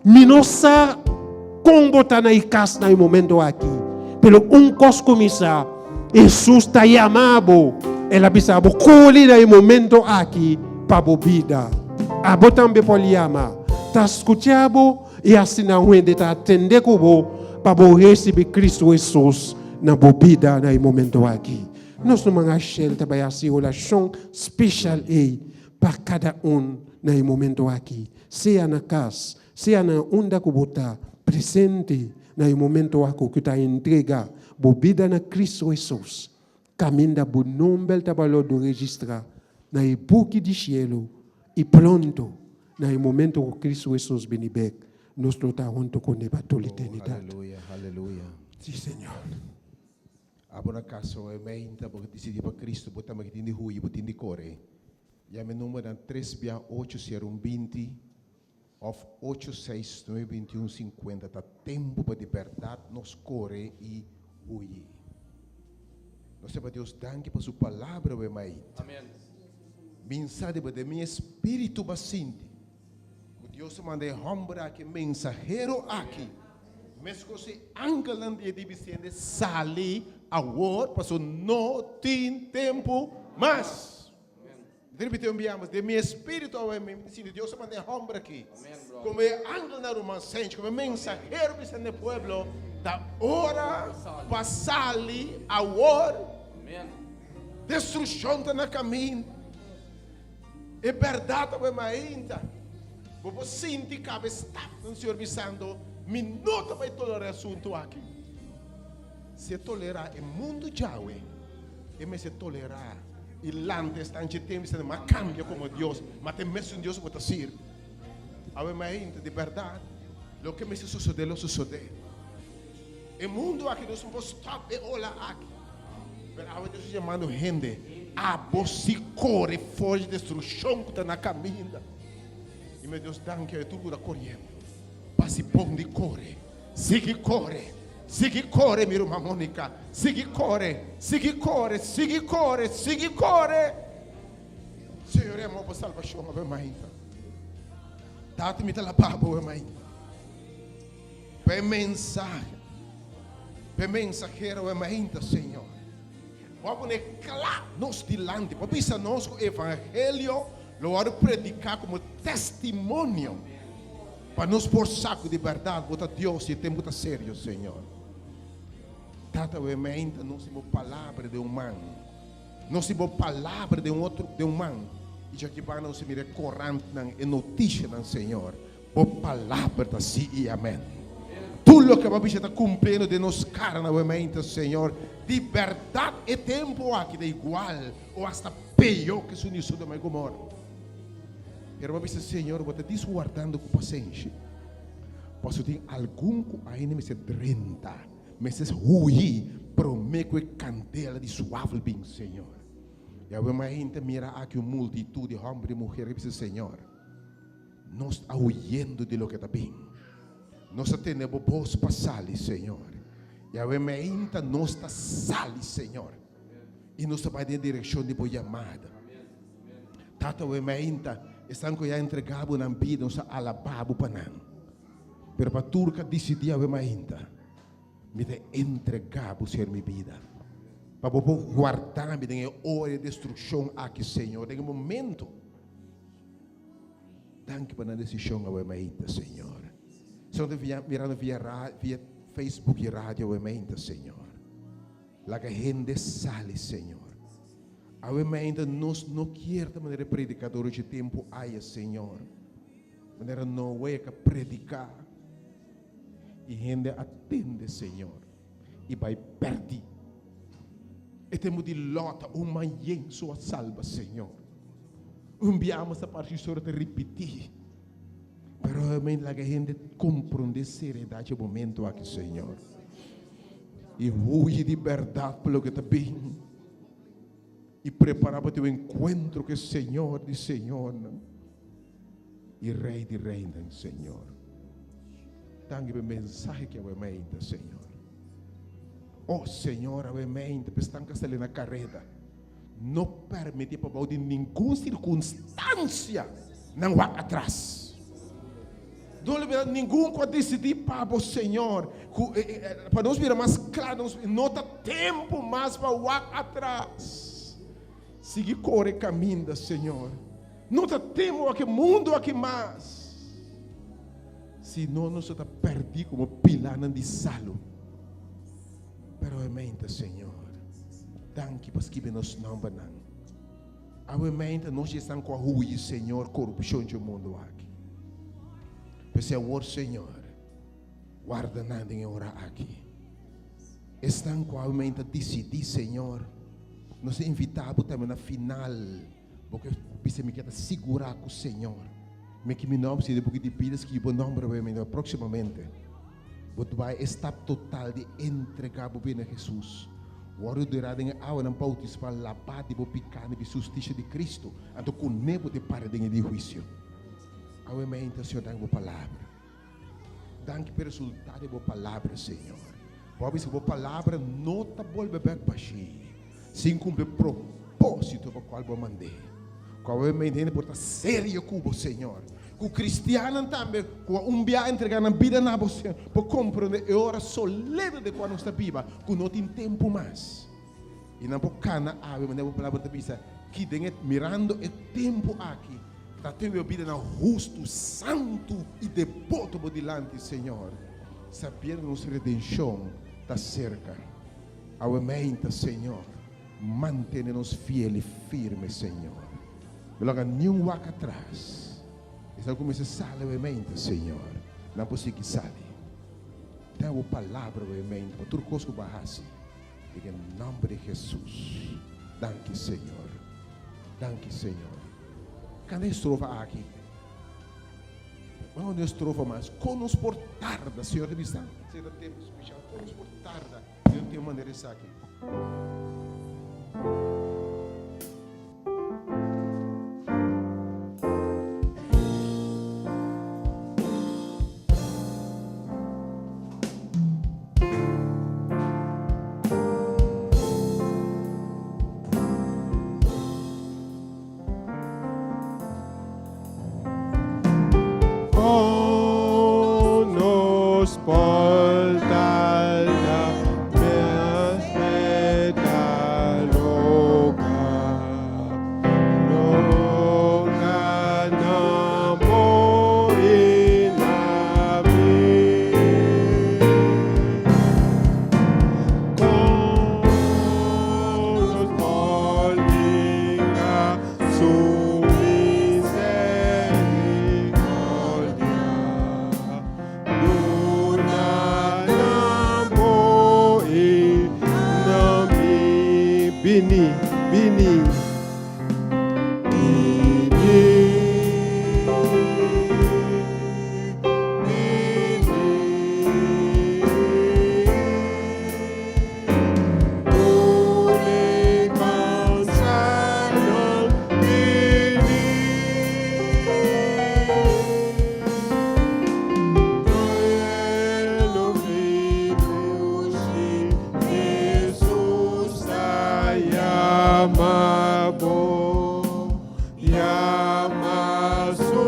Mi no sa kon bo ta na e kas na e momento aki, pero un kos ku mi sa, Hesus ta yama bo. El a bisa bo, Koli na e momento aki pa bo bida. Abo tambe por yama. Ta skucha bo i asina un hende ta atende ku bo pa bo risibi Kristu Hesus na bo bida na e momento aki. Nos ruman Rachel ta bai hasi orashon speshal ei pa kada un na e momento aki. Sea na kas, sea na unda ku bo ta, presente na e momento aku ku ta entrega bo bida na Kristu Hesus, kaminda bo nomber ta balordo registrá na e buki di shielu i pronto, na e momento ku Kristu Hesus bini bek, nos lo ta huntu kuné pa tur Oh, eternidat. aleluya, aleluya. Sí, Señor. Abo na kas awe meinta bo disidí pa Kristu, bo tambe tin di huyi, bo tin di kore. Yama e numbernan tres bia ocho sero un 20 òf ocho seis nuebe 21 50. Ta tempu pa di bèrdat nos kore i huyi. Nos ta pa Dios danki pa su palabra awe mait. Min sa di den mi espíritu bo a sinti ku Dios a manda e hòmber aki, e mensahero aki, meskos e angelnan di e di bisende sali awor pasobra no tin tempu mas. Mi ta ripití un bia mas, den mi espíritu awe mi ta sinti Dios a manda e hòmber aki komo e angelnan ruman Sench, komo e mensahero bisa na e pueblo, ta ora pa sali awor. Destrukshon ta na kaminda. E bèrdat awe mainta. Bo por sinti kabe stap den Señor bisando, Mi no ta bai tolerá e asuntu aki. Si e tolerá e mundu djawe, e mester tolerá i lanta esnan dje tempu i bisa, Mi a kambia komo Dios, mi a ta e mesun Dios ku bo ta sirbi. Awe mainta, di bèrdat, loke mester sosodé lo sosodé. E mundu aki nos no por stòp e ola aki. Pero awe Dios ta yamando hende, Abo si kore for di destrukshon ku ta na kaminda. I mi Dios danki awe tur ku ta koriendo. Pasi bon di kore. Sigui kore. Sigui kore, mi ruman Monica. Sigui kore, sigui kore, sigui kore, sigui kore. Señor yama bo pa salbashon awe mainta. Tata mi ta laba bo awe mainta. Pa e mensahe, pa e mensahero awe mainta, Señor. Bo a pone kla nos dilanti. Bo a bisa nos ku evangelio lo wòrdu prediká komo testimonio pa nos por sa ku di bèrdat bo ta Dios i e tempu ta serio, Señor. Tata, awe mainta nos tin bo palabra den un man. Nos tin bo palabra den otro, den un man. I djaki banda nos ta mira e korantnan, e notishanan, Señor. Bo palabra ta sí i amèn. Tur loke bo a bisa ta kumpliendo den nos kara na awe-mainta, Señor. Di bèrdat e tempu aki ta igual o asta peó ku esun di Sodoma i Gomora. Pero bo a bisa, Señor, bo ta diswardando ku pasenshi, pasobra tin algun ku ainda mester drenta, mester hui promé ku e kandela di suafel bin, Señor. I awe-mainta mira aki un multitut di hòmber i muher ku bisa, Señor, Nos ta huyendo di loke ta bin. Nos a tende bo bos pa sali, Señor. I awe meinta nos ta sali, Señor. I nos ta bai den direkshon di bo yamada. Tata, awe meinta esnan ku ya entregá bo nan bida, nos ta alabá bo pa nan. Pero pa tur ku a disidí awe meinta, mi ta entregá bo, Señor, mi bida. Pa bo por guarda mi den e ora di destrukshon aki, Señor, den e momento. Danki pa nan desishon awe mainta, Señor. Señor ta via mirando via ra via Facebook i radio awe mainta, Señor. Laga hende sali, Señor. Awe mainta nos no kier ta manera e predikador dje tempu aya, Señor. Manera Noe ka prediká i hende a tende, Señor, i bai pèrdí. E tempu di Lot ta un man yen so a salba, Señor. Un biaha mas ta parse historia ta ripití. Pero realmente laga hende komprondé seriedad dje momento aki, Señor. I huyi di bèrdat pa loke ta bin. I prepará pa tin un enkuentro ku e Señor di señornan i Rei di reinan, Señor. Danki pa e mensahe ku awe mainta, Señor. Oh, Señor, awe mainta pa esnan ku a sali na kareda. No permiti pa bou di ningun sirkunstansia nan wak atras. No lo ningun ku a disidí pa bo, Señor, ku pa nos bira mas kla, nos no ta tempu mas pa wak atras. Sigui kore kaminda, Señor. No ta tempu wak e mundu aki mas. Si no, nos lo ta pèrdí komo pilánan di salu. Pero awe meinta, Señor, danki pa skibi nos nombernan. Awe meinta nos dje esnan ku a huyi, Señor, korupshon dje mundu aki. P'esei awor, Señor, warda nan den e ora aki. Esnan ku awe meinta disidí, Señor, nos ta invitá bo tambe na final. Bo ke bisa mi ke ta sigurá ku Señor. Mi ke mi nòmber si den buki di bida skibi bo nòmber awe mi próksimamente. Bo ta bai e stap total di entregá bo bida na Hesus. Wòrdu derá den e awanan boutismal labá di bo pikánan di hustisia di Kristu, anto kuné bo ta para den e di huisio. Awe mainta Señor danki bo palabra. Danki pa e resultado di bo palabra, Señor. Bo a bisa ku bo palabra no ta bolbe bèk bashí sin kumpli e propósito pa kual bo a mand'é. Ku awe mente hende por ta serio ku bo, Señor. Ku kristiannan tambe ku a un bia entregá nan bida na bo, Señor, por komprondé e ora solene den kua nos ta biba, ku no tin tempu mas. I nan por kana awe manera bo palabra ta bisa, ki den e mirando e tempu aki ta tin bo bidanan hustu, santu i deboto bo dilanti, Señor, sabiendo nos redenshon ta serka. Awe meinta, Señor, mantene nos fiel i firme, Señor. No laga niun wak atras. Esnan ku mester sali awe meinta, Señor, nan por sigui sali. Den bo palabra awe meinta pa tur kos ku bo a hasi. Den e nomber di Jesus. Danki Señor. Danki Señor. Canta e estrofa aki. Vamos un estrofa mas. Con nos por tarda, Señor ta bisa. Señor ta tempo special. Con nos por tarda den un tempo manera esaki. nos por tarda mas meta logra. Logra na bo i na mi. Kon nos por ninga su misericordia? Duna na bo i na mi. Bini, bini, bini, bini. Tur kansánan bini. Cielo i dushi Hesus ta yama bo, yama su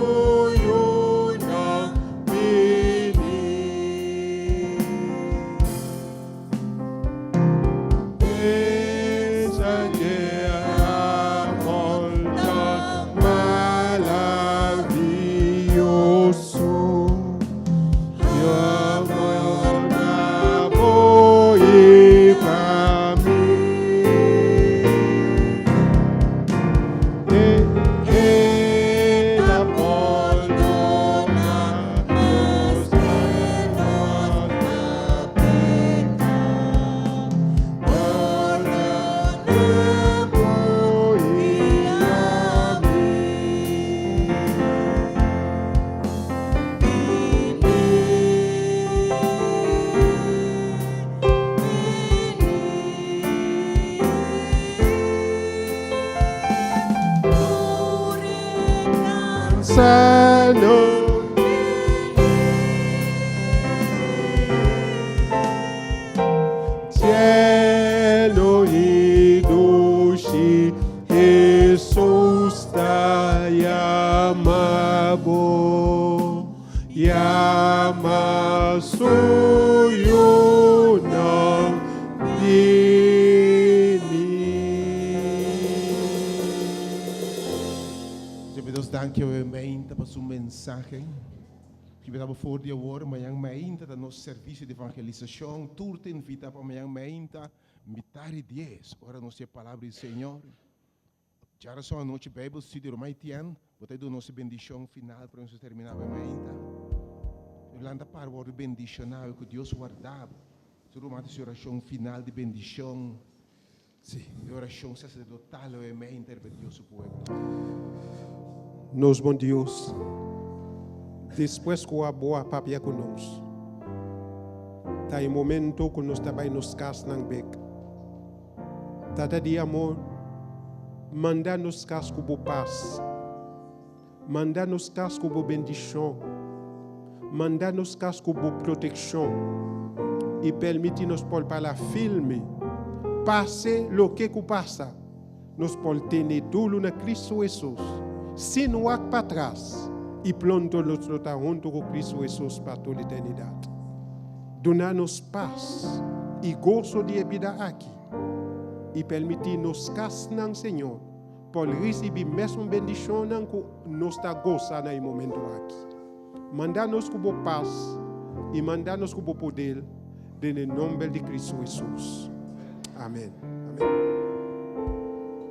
yunan bini. Pensa ku amor ta maravioso. Yama bo i pa mi. E, e ta pordoná nos piká. Pordona bo i ami. Sano. Cielo i dushi Hesus ta yama bo, yama su yunan bini. Señor Dios, danki awe mainta pa su mensahe. Ki bo for di awor, mañan mainta ta nos servisio di evangelisashon. Tur ta invitá pa mañan mainta, mitar di 10, ora nos tin palabra di Señor. Djárason anochi Bible Study Romai Tien, bo ta duna nos bendishon final pa nos terminá mainta. Lanta para wòrdu bendishoná, ku Dios warda bo. Su ruman su orashon final di bendishon. Sí. E orashon saserdotal e mainta pa Dios su pueblo. Nos bon Dios, despues ku abo a papia ku nos, ta e momento ku nos ta bai nos kasnan bèk. Tata di amor, manda nos kas ku bo pas. Manda nos kas ku bo bendishon. Manda nos kas ku bo protekshon. I permití nos por para firme. Pase loke ku pasa, nos por tene duru na Kristu Hesus, sin wak patras, i pronto nos lo ta huntu ku Kristu Hesus pa tur eternidat. Duna nos pas i goso di e bida aki, i permití nos kasnan, Señor, por risibí mesun bendishonnan ku nos ta gosa na e momentu aki. Manda nos ku bo pas i manda nos ku bo poder den e nòmber di Kristu Hesus. Amèn. Amèn.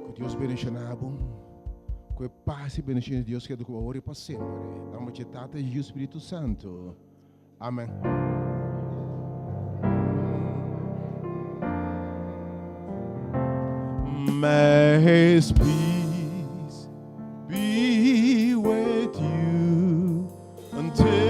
Ku Dios bendishoná bo. Ku e pas i bendishon di Dios keda ku bo awor i pa semper. Nòmber dje Tata, Yu, Spiritu Santu. Amèn. May his peace be with you until.